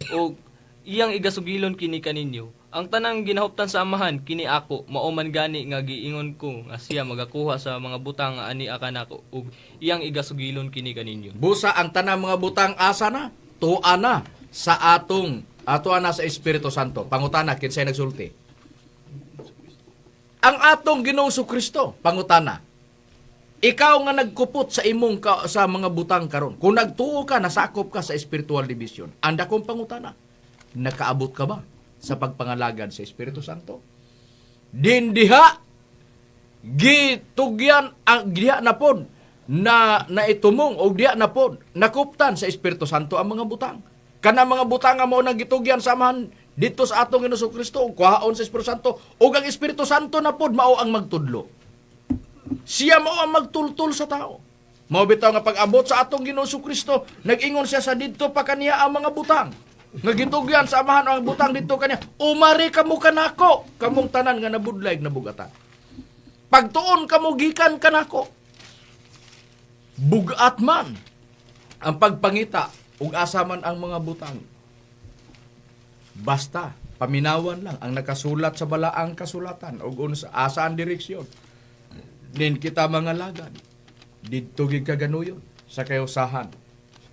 Ug iyang igasugilon kini kaninyo. Ang tanang ginahuptan sa Amahan kini ako, mao man gani nga giingon ko nga siya magakuha sa mga butang nga ania kanako ug iyang igasugilon kini kaninyo. Busa ang tanang mga butang asa na, tuwa na sa atong ato na sa Espiritu Santo. Pangutana, kinsay nagsulti? Ang atong Ginoong Kristo, pangutana. Ikaw nga nagkupot sa imong sa mga butang karon. Kung nagtuo ka, nasakop ka sa spiritual division. Anda kong pangutana, nakaabot ka ba sa pagpangalagad sa Espiritu Santo? Dindiha gitugyan ang diha na pod na naitumong o diha na pod nakuptan sa Espiritu Santo ang mga butang. Kana mga butang nga mao nang gitugyan sa Amahan didto sa atong Ginoong Kristo ug kuhaon sa Espiritu Santo ug ang Espiritu Santo na pod mao ang magtudlo. Siya mao ang magtultol sa tao. Mao bitaw nga pag-abot sa atong Ginoong Kristo, nag-ingon siya sa didto pa kaniya ang mga butang. Nga gitugyan sa Amahan ang butang didto kaniya. Umari kamo kanako, kamong tanan nga nabudlay nabugatan. Pagtuon kamo gikan kanako. Bugat man ang pagpangita ug asa man ang mga butang. Basta paminawan lang ang nakasulat sa balaang kasulatan ug unsa asa ang direksyon. Din kita mga lagan. Didto gid kaganuyon sa kayusahan.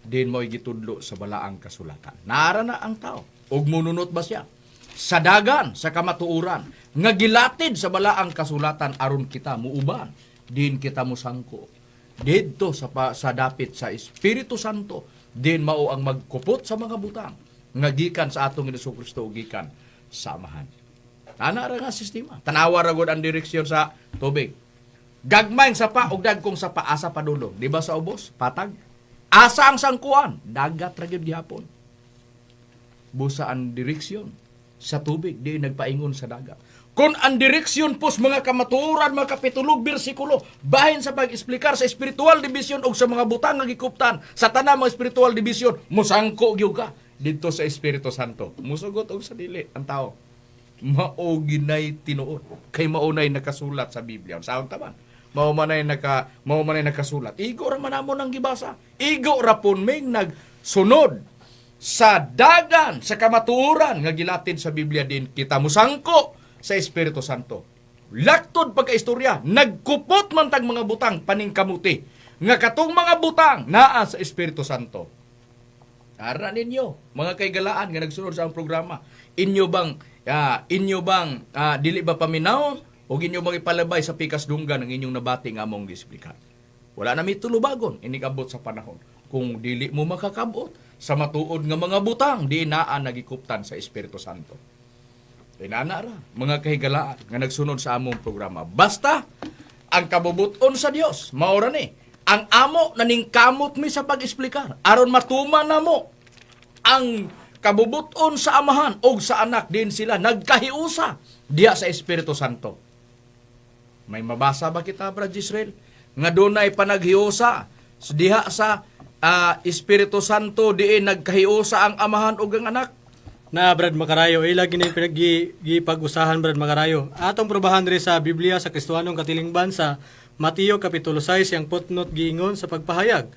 Din mo'y gitudlo sa balaang kasulatan. Naara na ang tao. Ug mununot ba siya? Sa dagan, sa kamatuoran, nga gilatid sa balaang kasulatan aron kita muuban, din kita musangko. Didto sa dapit sa Espiritu Santo, din mao ang magkupot sa mga butang nga gikan sa atong Ginoong Kristo ug gikan sa Amahan. Ana ra nga sistema. Tanawa ra gud ang direksyon sa tubig. Gagmayng sapa og dagkong sapa asa padulong. Di ba sa ubos? Patag. Asa ang sangkuan? Dagat ra gyud gihapon. Busa ang direksyon sa tubig di nagpaingon sa dagat. Kung ang direksyon po sa mga kamatuoran, mga kapitulo, bersikulo, bahin sa pag-eksplikar sa spiritual division o sa mga butang nga gikuptan sa tanang mga spiritual division, musangko gyud ka didto sa Espiritu Santo. Musugot og sa dili ang tao. Mao ginay tinuod kay maunay nakasulat sa Biblia. Unsaon ta man? Mao manay nakasulat. Igo ra man amo nang gibasa. Igo ra pun ming nagsunod sa dagan sa kamatuoran nga gilatid sa Biblia din kita musangko sa Espiritu Santo. Laktod pagkaistorya, nagkupot man tag mga butang paningkamuti nga katong mga butang naa sa Espiritu Santo. Ara ninyo, mga kaigalaan nga nagsunod sa ang programa. Inyo bang dili ba paminawon o inyo bang ipalabay sa pikas dunggan ang inyong nabati nga among giesplikan? Wala na mi tulubagon inig-abot sa panahon. Kung dili mo makakabot sa matuod nga mga butang, di naa nagikuptan sa Espiritu Santo. Inana ra, mga kahigalaan nga nagsunod sa among programa. Basta ang kabubuton sa Dios, mao ra ni. Ang amo naningkamot mi sa pag-eksplikar aron matuman namo ang kabubuton sa Amahan og sa Anak din sila nagkahiusa diya sa Espiritu Santo. May mabasa ba kita, Brad Israel? Nga dunay panaghiusa diha sa Espiritu Santo diin nagkahiusa ang Amahan ug ang Anak. Na Brad Makarayo, ila gini pinag-usahan, Brad Makarayo. Atong probahan diri sa Biblia sa Kristohanong Katilingban sa Mateo kapitulo 6 yang footnote giingon sa pagpahayag.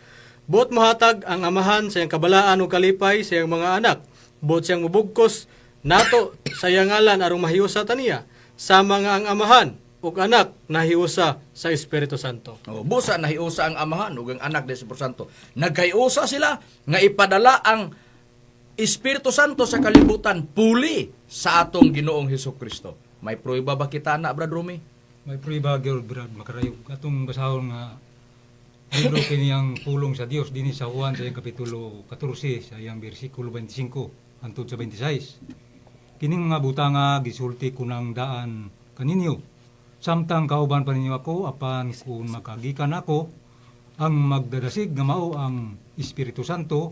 Buot mohatag ang Amahan sa iyang kabalaan ug kalipay sa iyang mga anak. Buot siyang mubugkos nato sa iyang ngalan aron mahiusa ta niya. Sama nga ang Amahan ug Anak nahiusa sa Espiritu Santo. O, busa nahiusa ang Amahan ug ang Anak sa Espiritu Santo. Nagkahiusa sila nga ipadala ang Espiritu Santo sa kalibutan puli sa atong Ginoong Hesus Kristo. May pruweba ba kita na, Brad Rumi? May prueba gyud, Brad Makarayo. Atong basahon nga libro kini ang pulong sa Dios dinhi sa Juan sa iyang kapitulo 14 sa iyang bersikulo 25 hangtod sa 26. Kining mga butanga gisulti ko ng daan kaninyo. Samtang kauban pa ninyo ako, apan kung makagikan ako, ang magdadasig nga mao ang Espiritu Santo,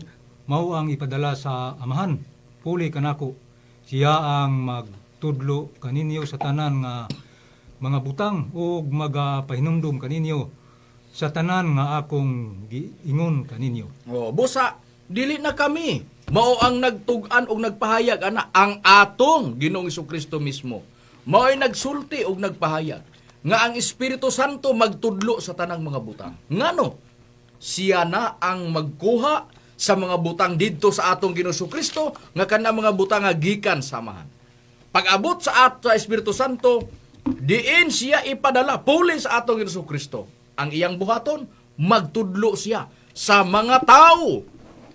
mao ang ipadala sa Amahan. Puli kanako. Siya ang magtudlo kaninyo sa tanan nga mga butang ug magapahinumdum kaninyo sa tanan nga akong giingon kaninyo. O, busa dili na kami mao ang nagtug-an og nagpahayag ana, ang atong Ginoong Kristo mismo. Mao'y nagsulti og nagpahayag nga ang Espiritu Santo magtudlo sa tanang mga butang. Ngano? Siya na ang magkuha sa mga butang didto sa atong Ginoong Kristo nga kana mga butang nga gikan sa Amahan. Pag-abot sa Espiritu Santo, diin siya ipadala puli sa atong Ginoong Kristo. Ang iyang buhaton, magtudlo siya sa mga tao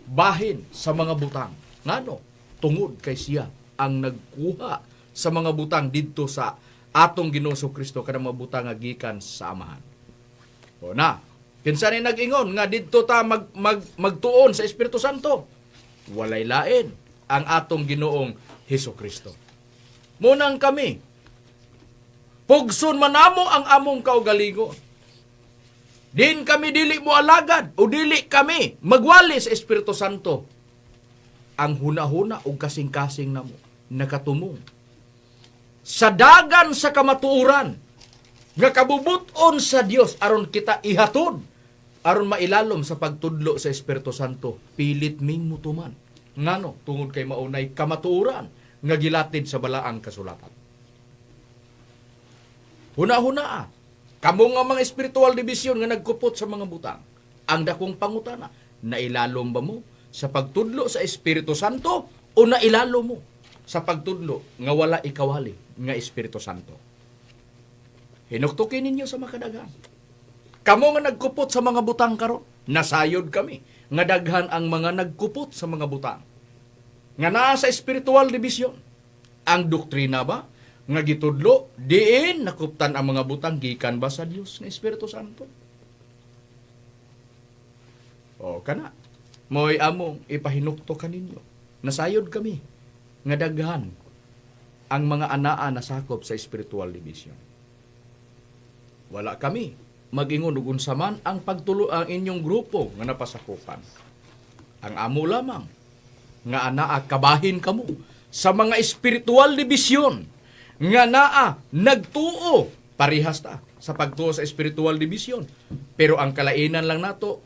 bahin sa mga butang. Ngano? Tungod kay siya ang nagkuha sa mga butang didto sa atong Ginoong Kristo kanang mga butang nga gikan sa Amahan. O na, kinsa ni nag-ingon nga didto ta mag, mag, magtuon sa Espiritu Santo? Walay lain ang atong Ginoong Hesus Kristo. Munang kami, pugson man namo ang among kaugalingon. Din kami dili mo alagad o dili kami magwali sa Espiritu Santo. Ang huna-huna o kasing-kasing namo nakatumong sa dagan sa kamatuoran nga kabubuton sa Dios aron kita ihatod aron mailalom sa pagtudlo sa Espiritu Santo, pilit ming mutuman. Ngano? Tungod kay maunay kamatuoran nga gilatid sa balaang kasulatan. Huna-huna ah. Kamo nga mga spiritual division nga nagkupot sa mga butang, ang dakong pangutana, nailalom ba mo sa pagtudlo sa Espiritu Santo o nailalom mo sa pagtudlo nga wala ikawali nga Espiritu Santo? Hinuktukin ninyo sa makadaghan. Kamo nga nagkupot sa mga butang karon, nasayod kami nga daghan ang mga nagkupot sa mga butang nga naa sa spiritual division. Ang doktrina ba nga gitudlo diin nakuptan ang mga butang gikan ba sa Dios nga Espiritu Santo? O kana mo'y among ipahinukto kaninyo. Nasayod kami nga daghan ang mga anaa nasakop sa spiritual division. Wala kami mag-ingon ug unsa man ang pagtulo ang inyong grupo nga napasakupan. Ang amo lamang nga anaa kabahin kamo sa mga spiritual division Nga naa nagtuo parihas ta sa pagtuo sa spiritual division. Pero ang kalainan lang nato,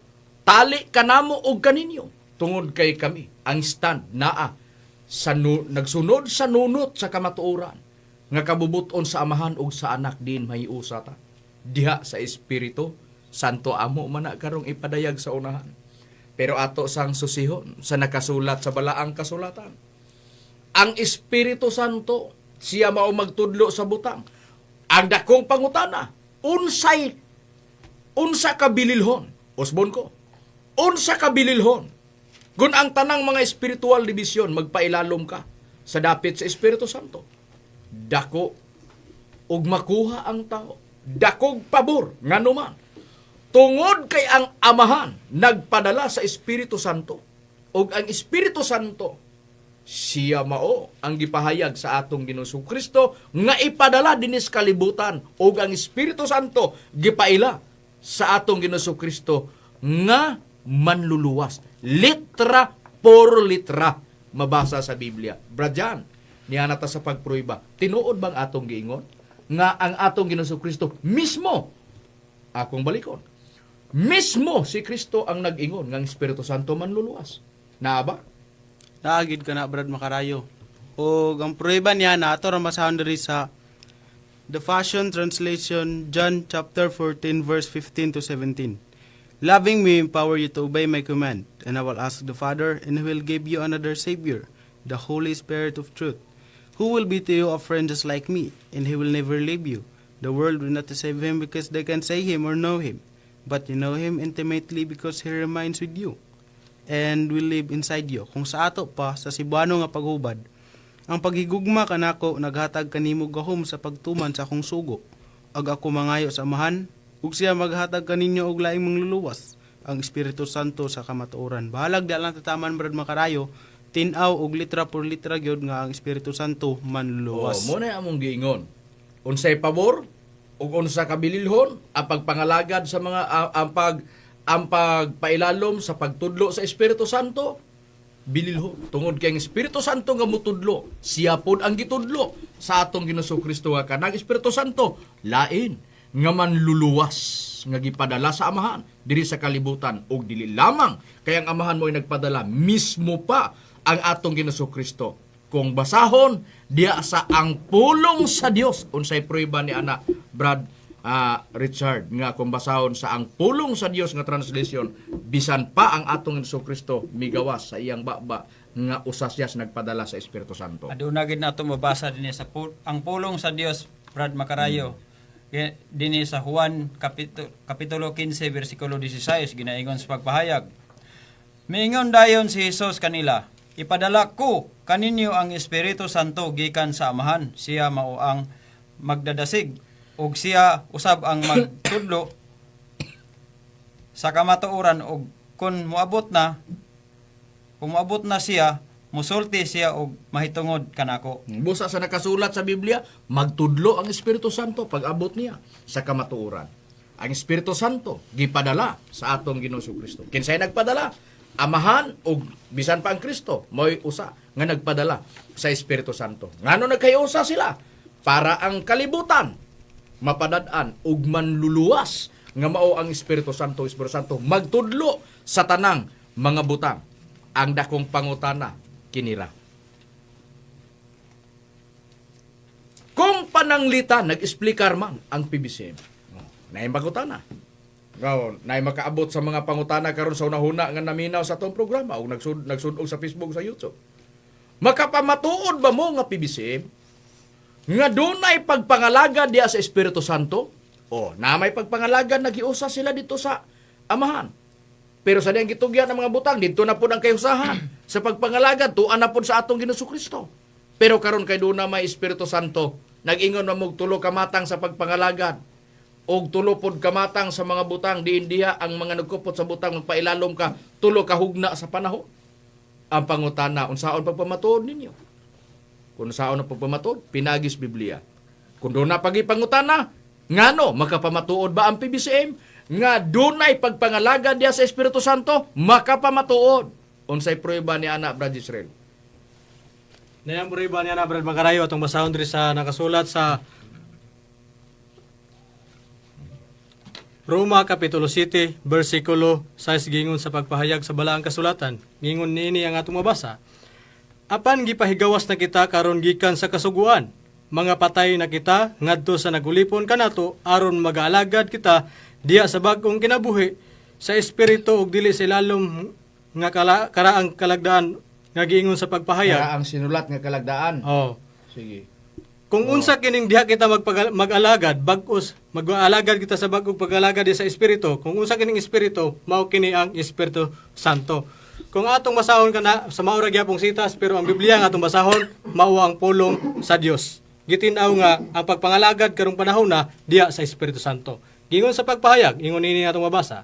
tali kanamo og kaninyo tungod kay kami ang stand naa sa nagsunod sa nunot sa kamatuoran nga kabubuton sa Amahan ug sa Anak din mahiusa ta diha sa Espiritu Santo, amo man na karong ipadayag sa unahan. Pero ato sang susihon sa nakasulat sa balaang kasulatan. Ang Espiritu Santo siya mao magtudlo sa butang. Ang dakong pangutana, unsay unsa ka bililhon? Usbon ko. Unsa ka bililhon? Kung ang tanang mga spiritual division magpailalom ka sa dapit sa Espiritu Santo, dako ug makuha ang tao. Dakog pabor nganuman. Tungod kay ang Amahan nagpadala sa Espiritu Santo ug ang Espiritu Santo siya mao ang gipahayag sa atong Ginoong Kristo nga ipadala dinis kalibutan, ug ang Espiritu Santo gipaila sa atong Ginoong Kristo nga manluluwas. Litra por litra mabasa sa Biblia. Brad Jan, niya na ta sa pagpruiba. Tinuod bang atong giingon nga ang atong Ginoong Kristo mismo, akong balikon, mismo si Kristo ang nag-ingon nga ang Espiritu Santo manluluwas? Naa ba? Naa gid kana, Brad Makarayo. O ang prueba niya na ato ra masahon diri sa The Passion Translation, John chapter 14 verse 15 to 17. "Loving me empower you to obey my command, and I will ask the Father, and he will give you another Savior, the Holy Spirit of truth, who will be to you a friend just like me, and he will never leave you. The world will not receive him because they can see him or know him, but you know him intimately because he remains with you and will live inside you." Kung sa ato pa, sa Cebuano nga paghubad, ang paghigugma kanako naghatag kanimo gahom sa pagtuman sa akong sugo. Ag ako mangayo sa Amahan, ug siya maghatag kaninyo og laing mangluluwas, ang Espiritu Santo sa kamatuoran. Bahalag di lang tataman, Brad Makarayo, tin-aw og litra por litra gyud nga ang Espiritu Santo manluluwas. Oh, mo na among giingon. Unsay pabor ug unsa kabililhon ang pagpangalagad sa mga ang pagpailalom sa pagtudlo sa Espiritu Santo? Bililhon tungod kay ang Espiritu Santo nga mutudlo siya pod ang gitudlo sa atong Ginoong Kristo nga kanang Espiritu Santo lain nga manluluwas nga gipadala sa Amahan diri sa kalibutan. Ug dili lamang kay ang Amahan mo'y nagpadala, mismo pa ang atong Ginoong Kristo. Kung basahon diya sa Ang Pulong sa Dios, unsay prueba ni ana, Brad Richard, nga kung basahon sa Ang Pulong sa Dios nga translation, bisan pa ang atong Hesus Kristo migawas sa iyang baba nga usa siya sa nagpadala sa Espiritu Santo? Aduna gid nato mabasa dinhi sa Ang Pulong sa Dios, Brad Makarayo. Dinhi sa Juan kapitulo 15 bersikulo 16, ginaingon sa pagpahayag. Miingon dayon si Jesus kanila, "Ipadala ko kaninyo ang Espiritu Santo gikan sa Amahan. Siya mao ang magdadasig ug siya usab ang magtudlo sa kamatuoran, ug kung moabot na siya, musulti siya og mahitungod kanako." Busa sa nakasulat sa Biblia, magtudlo ang Espiritu Santo pag abot niya sa kamatuoran. Ang Espiritu Santo gipadala sa atong Ginoong Kristo. Kinsay nagpadala? Amahan ug bisan pa ang Kristo mo'y usa nga nagpadala sa Espiritu Santo. Ngano nagkayusa sila? Para ang kalibutan mapadad-an ug manluluwas nga mao ang Espiritu Santo. Espiritu Santo magtudlo sa tanang mga butang. Ang dakong pangutana kinira. Kung pananglitan, nag-explikar man ang PBCM. Oh, naay pangutana. Ngaw, naay makaabot sa mga pangutana karon sa unahuna nga naminaw sa atong programa o nagsud-og sa Facebook, sa YouTube. Makapamatuod ba mo nga PBCM nga dunay pagpangalaga diya sa Espiritu Santo? O, na may pagpangalaga, nagiusa sila dito sa Amahan. Pero sa diyang gitugyan ng mga butang, dito na po ang kayusahan. Sa pagpangalaga, tuan na po sa atong Ginoong Kristo. Pero karon kay doon na may Espiritu Santo, nag-ingon na mog tulo kamatang sa pagpangalagad og tulo pod kamatang sa mga butang, diin diha ang mga nagkupot sa butang magpailalom ka tulo ka hugna sa panahon. Ang pangutana, unsaon pagpamatuod ninyo? Kung unsaon ang pagpamatuod, pinagis Biblia. Kung doon na pagipangutana, ngano makapamatuod ba ang PBCM nga dunay pagpangalaga diya sa Espiritu Santo? Makapamatuod. Unsay prueba ni ana, Brad Israel? Nayang prueba niya na, Brad Makarayo, atong basahon diri sa nakasulat sa Roma Kapitulo 7, versikulo 6, gingon sa pagpahayag sa balaang kasulatan. Gingon niini ang atong mabasa. Apan gipahigawas na kita karon gikan sa kasuguan. Mga patay na kita ngadto sa nagulipon kanato aron magaalagad kita diya sa bag-ong kinabuhi sa espiritu ug dili sa ilalom nga karaang kalagdaan nga giingon sa pagpahayag. Kaya ang sinulat nga kalagdaan. Oh. Sige. Kung unsa kining diha kita mag-alagad, bag-os, mag-alagad kita sa bag-ong pag-alagad sa espiritu. Kung unsa kining espiritu, mao kini ang Espiritu Santo. Kung atong basahon kana sa mao ra gyapong sitas, pero ang Biblia nga atong basahon mao ang pulong sa Dios. Gitin-aw nga ang pagpangalagad karong panahon na diha sa Espiritu Santo. Gingon sa pagpahayag, ingon nini atong mabasa.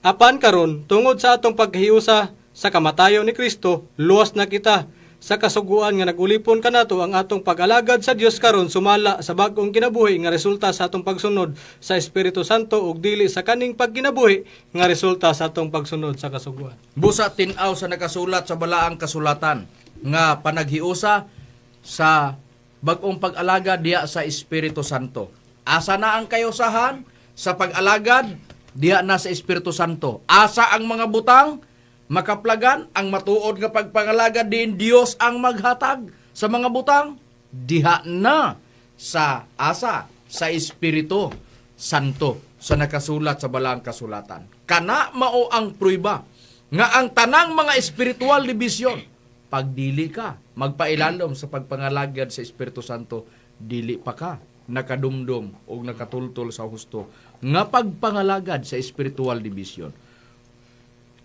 Apan karon tungod sa atong paghiusa sa kamatayon ni Kristo, luwas na kita sa kasuguan nga nagulipon kanato ang atong pag-alagad sa Dios karon sumala sa bag-ong kinabuhi nga resulta sa atong pagsunod sa Espiritu Santo ug dili sa kaning pagkinabuhi nga resulta sa atong pagsunod sa kasuguan. Busa tin-aw sa nakasulat sa balaang kasulatan nga panaghiusa sa bag-ong pag-alagad diha sa Espiritu Santo. Asa na ang kayusahan sa pag-alagad diha na sa Espiritu Santo. Asa ang mga butang makaplagan ang matuod nga pagpangalagad diin Dios ang maghatag sa mga butang diha na sa asa sa Espiritu Santo sa nakasulat sa balaang kasulatan. Kana mao ang pruiba nga ang tanang mga espiritual division, pag dili ka magpailalom sa pagpangalagad sa Espiritu Santo, dili pa ka nakadumdum o nakatultol sa husto nga pagpangalagad sa espiritual division.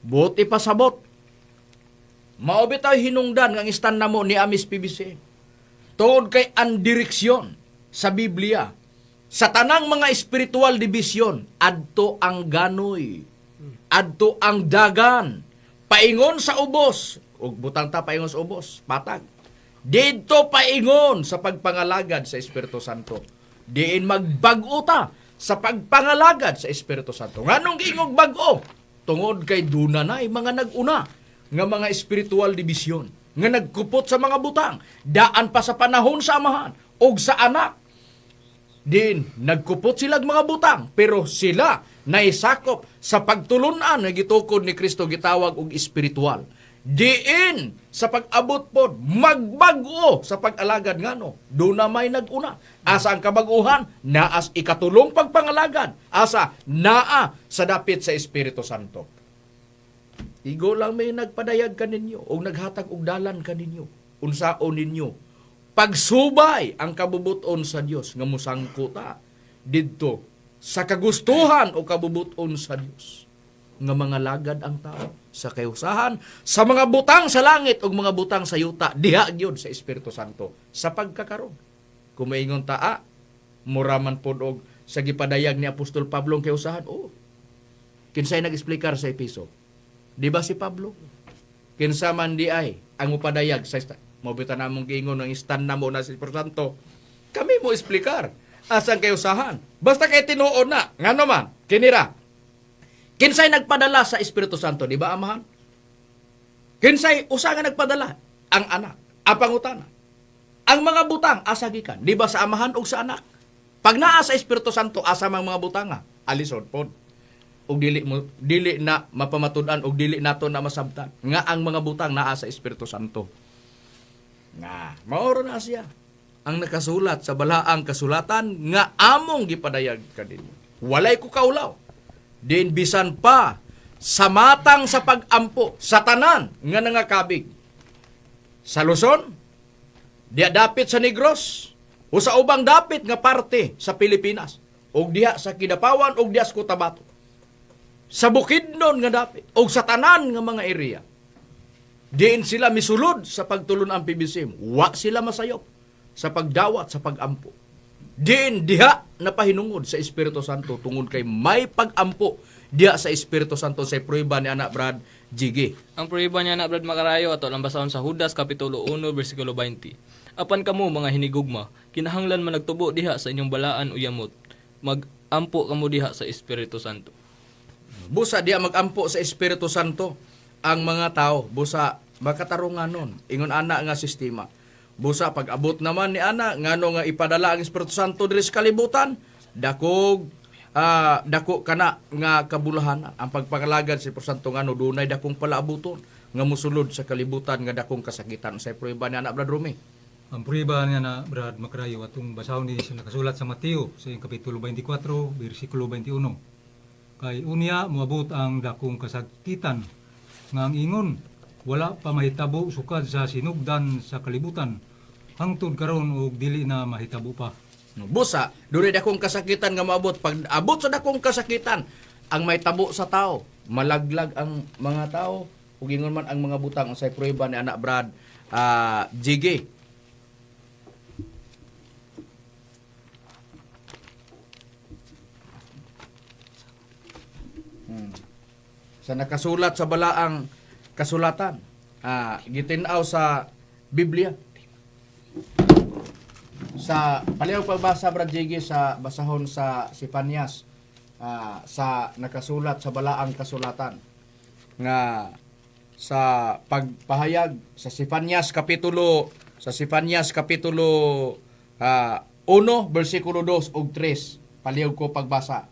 Buot ipasabot. Mao bitaw hinungdan nga ang stand namo ni Amis PBC. Tungod kay ang direksyon sa Biblia sa tanang mga spiritual division, adto ang ganoy, adto ang dagan, paingon sa ubos, ug butang ta paingon sa ubos, patag. Didto paingon sa pagpangalagad sa Espiritu Santo. Diin magbag-o ta sa pagpangalagad sa Espiritu Santo. Nganong giingog bag-o? Tungod kay duna na mga nag-una nga mga spiritual division nga nagkupot sa mga butang daan pa sa panahon sa amahan og sa anak. Din nagkupot sila og mga butang, pero sila naisakop sa pagtulunan nga gitukod ni Kristo gitawag og espiritual. Diin sa pag-abot pod magbag-o sa pag-alagad, ngano duna may nag-una. Asa ang kabag-uhan? Naas ikatulong pagpangalagad, asa naa sa dapit sa Espiritu Santo. Igo lang may nagpadayag kaninyo o naghatag og dalan kaninyo. Unsaon ninyo pagsubay ang kabubuton sa Dios nga musangko ta didto sa kagustuhan o kabubuton sa Dios nga mga lagad ang tao sa kayusahan sa mga butang sa langit ug mga butang sa yuta diha gyud sa Espiritu Santo sa pagkakaron. Kung maingon ta, mura man pod og sa gipadayag ni Apostol Pablo ang kayusahan, oh, kinsay nag-explicar sa Episo? Di ba si Pablo? Kinsa man di ay ang mupadayag sa mao bitaw namong giingon ang stand namo na si Espiritu Santo. Kami mo explicar asang kayusahan. Basta kay tinuod na, ngano man, kinira. Kinsay nagpadala sa Espiritu Santo, di ba amahan? Kinsay usa nga nagpadala? Ang anak. Ang pangutana. Ang mga butang asa gikan? Di ba sa amahan ug sa anak? Pag naa sa Espiritu Santo, asa mang mga butanga? Alison pod. Ug dili na mapamatud-an ug dili nato na masabtan nga ang mga butang naa sa Espiritu Santo. Nga, mao na siya ang nakasulat sa balaang kasulatan nga among gipadayag kaninyo. Walay ko kaulaw. Din bisan pa sa matang sa pag-ampo sa tanan nga nangakabig. Sa Luzon, diha dapit sa Negros, o sa ubang dapit nga parte sa Pilipinas, ug diha sa Kidapawan ug diha sa Cotabato. Sa Bukidnon nga dapit ug sa tanan nga mga area. Diin sila misulod sa pagtulon ang PBCM. Wa sila masayop sa pagdawat sa pagampo. Diin diha napahinungod sa Espiritu Santo tungod kay may pagampo diha sa Espiritu Santo sa prueba ni anak Brad Jigi. Ang prueba niya na Brad Makarayo ato lang basahon sa Judas kapitulo 1 bersikulo 20. Apan kamo mga hinigugma, kinahanglan man nagtubo diha sa inyong balaan o yamot. Magampo kamo diha sa Espiritu Santo. Busa diha magampo sa Espiritu Santo ang mga tao, busa makatarungan nun. Ingon ana nga sistema. Busa pag abot naman ni ana ngano nga ipadala ang Espiritu Santo diri sa kalibutan, dakog dako kana nga kabulahan ang pagpangalagad sa Espiritu Santo ngano dunay dakong palaabuton nga mosulod sa kalibutan nga dakong kasakitan. Sa prueba ni ana, Brad Rumi. Ang prueba niya na, Brad Makrayo, atong basahon ni sa nakasulat sa Mateo sa iyang Kapitulo 24, versikulo 21. Kay unya moabot ang dakong kasakitan nga ang ingon wala pa mahitabo sukad sa sinugdan sa kalibutan hangtod karon og dili na mahitabo pa. No, busa, dunay dakong kasakitan nga moabot. Pag abot sa dakong kasakitan, ang may tabo sa tao, malaglag ang mga tao, ug ingon man ang mga butang. Unsay prueba ni anak, Brad GG? Sa nakasulat sa balaang kasulatan, gitin-aw sa Biblia. Sa paliw pagbasa, Brad JG, sa basahon sa Sipanyas, sa nakasulat sa balaang kasulatan nga sa pagpahayag sa Sipanyas kapitulo 1 bersikulo 2 ug 3. Palihog ko pagbasa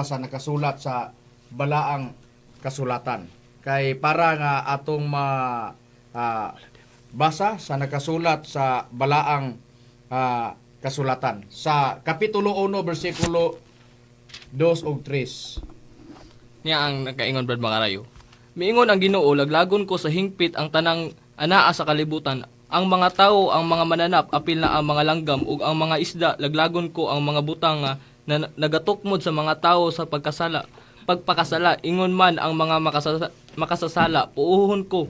sa nakasulat sa balaang kasulatan kay para nga atong ma basa sa nakasulat sa balaang kasulatan sa kapitulo 1 bersikulo 2 ug 3. Niya ang nakaingon, Brad Makarayo. Miingon ang Ginoo, laglagon ko sa hingpit ang tanang anaa sa kalibutan, ang mga tao, ang mga mananap, apil na ang mga langgam ug ang mga isda, laglagon ko ang mga butang nga na nagatukmod sa mga tao sa pagkasala, pagpakasala, ingon man ang mga makasasala, puuhon ko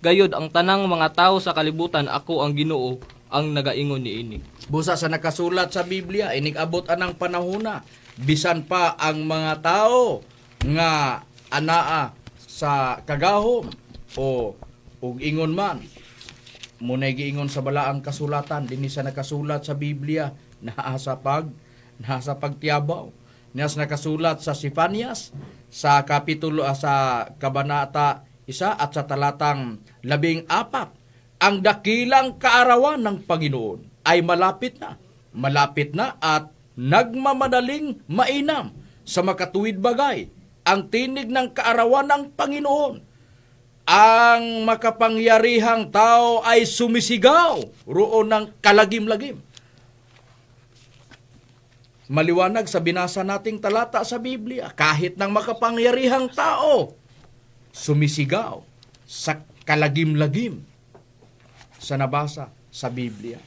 gayod ang tanang mga tao sa kalibutan, ako ang Ginoo ang nagaingon niini. Busa sa nakasulat sa Biblia, inig-abot anang panahona, bisan pa ang mga tao nga anaa sa kagahom o ug ingon man munay giingon sa balaang kasulatan dinhi sa nakasulat sa Biblia naa sa pagtiyabaw niya sa nakasulat sa Sifanias sa kapitulo sa kabanata 1 at sa talatang 14, ang dakilang kaarawan ng Panginoon ay malapit na, malapit na at nagmamadaling mainam sa makatuwid bagay ang tinig ng kaarawan ng Panginoon. Ang makapangyarihang tao ay sumisigaw roon ng kalagim-lagim. Maliwanag sa binasa nating talata sa Biblia, kahit ng makapangyarihang tao, sumisigaw sa kalagim-lagim sa nabasa sa Biblia.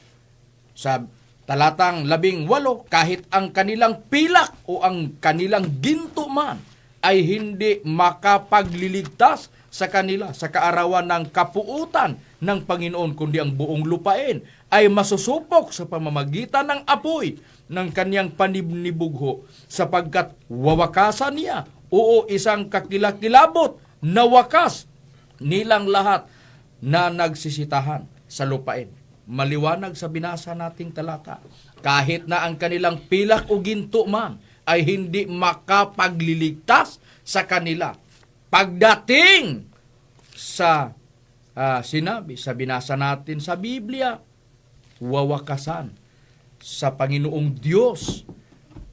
Sa talatang 18, kahit ang kanilang pilak o ang kanilang ginto man ay hindi makapagliligtas sa kanila sa kaarawan ng kapuutan ng Panginoon, kundi ang buong lupain ay masusupok sa pamamagitan ng apoy ng kanyang panibnibugho, sapagkat wawakasan niya, oo, isang kakilakilabot na wakas nilang lahat na nagsisitahan sa lupain. Maliwanag sa binasa nating talata, kahit na ang kanilang pilak o ginto man ay hindi makapagliligtas sa kanila. Pagdating sa sinabi, sa binasa natin sa Biblia, wawakasan sa Panginoong Diyos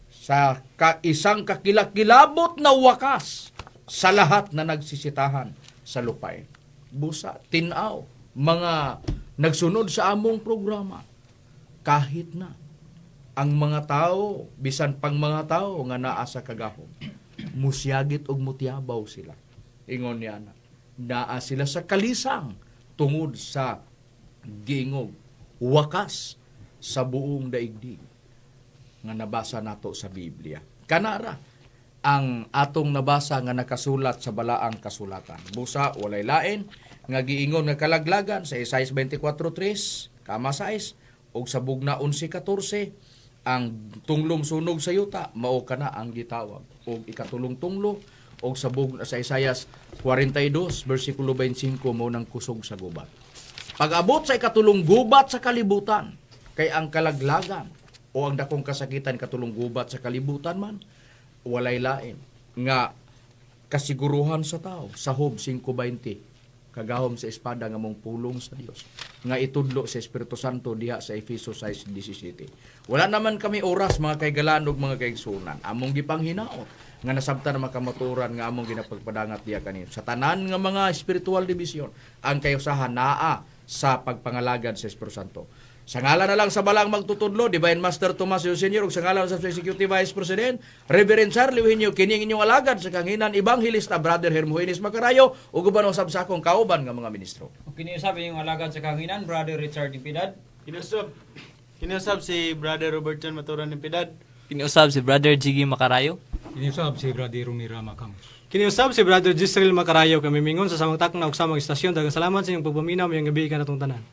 sa isang kakilakilabot na wakas sa lahat na nagsisitahan sa lupain. Busa, tinaw, mga nagsunod sa among programa, kahit na ang mga tao, bisan pang mga tao nga naa sa kagahom, musyagit og mutiabaw sila. Ingon niya na, naa sila sa kalisang tungod sa giingog wakas sa buong daigdig nga nabasa nato sa Biblia. Kanara ang atong nabasa nga nakasulat sa balaang kasulatan. Busa walay lain nga giingon nga kalaglagan sa Isaiah 24:3, kama 6 ug sa bugna 11:14, ang tunglom sunog sa yuta mao kana ang gitawag og ikatulong tunglo, og sa bugna sa Isaiah 42 bersikulo 25 mao nang kusog sa gubat. Pag-abot sa ikatulong gubat sa kalibutan, kay ang kalaglagan o ang dakong kasakitan katulong gubat sa kalibutan man, walay lain nga kasiguruhan sa tao sa Job 5:20. Kagahom sa espada nga mong pulong sa Dios nga itudlo sa Espiritu Santo diha sa Efeso 6:17. Wala naman kami oras, mga kaigalan ug mga kaigsunan. Among gipanghinaot nga nasabtan ang makamaturan nga among ginapagpadangat diha kaninyo. Sa tanan nga mga spiritual division, ang kayusahan naa sa pagpangalagad sa Espiritu Santo. Sa ngalan na lang sa balang magtutudlo, Divine Master Tomas Yo Senior, ug sa ngalan sa Executive Vice President, Reverend Charlie Eugenio, kining inyong alagad sa kahanginan, Evangelista Brother Hermogenes Macarayo, ug uban usab sa akong kauban nga mga ministro. Ug kini usab inyong alagad sa kahanginan, Brother Richard Impidad. Kiniusab si Brother Robert John Maturan Impidad. Kiniusab si Brother Jiggy Makarayo. Kiniusab si Brother Rumi Rama Camus. Kiniusab si Brother Jisreel Macarayo, kami mingon sa samang takna ug samang istasyon. Daghang salamat sa inyong pagpaminaw. Mayong gabi kanatong tanan.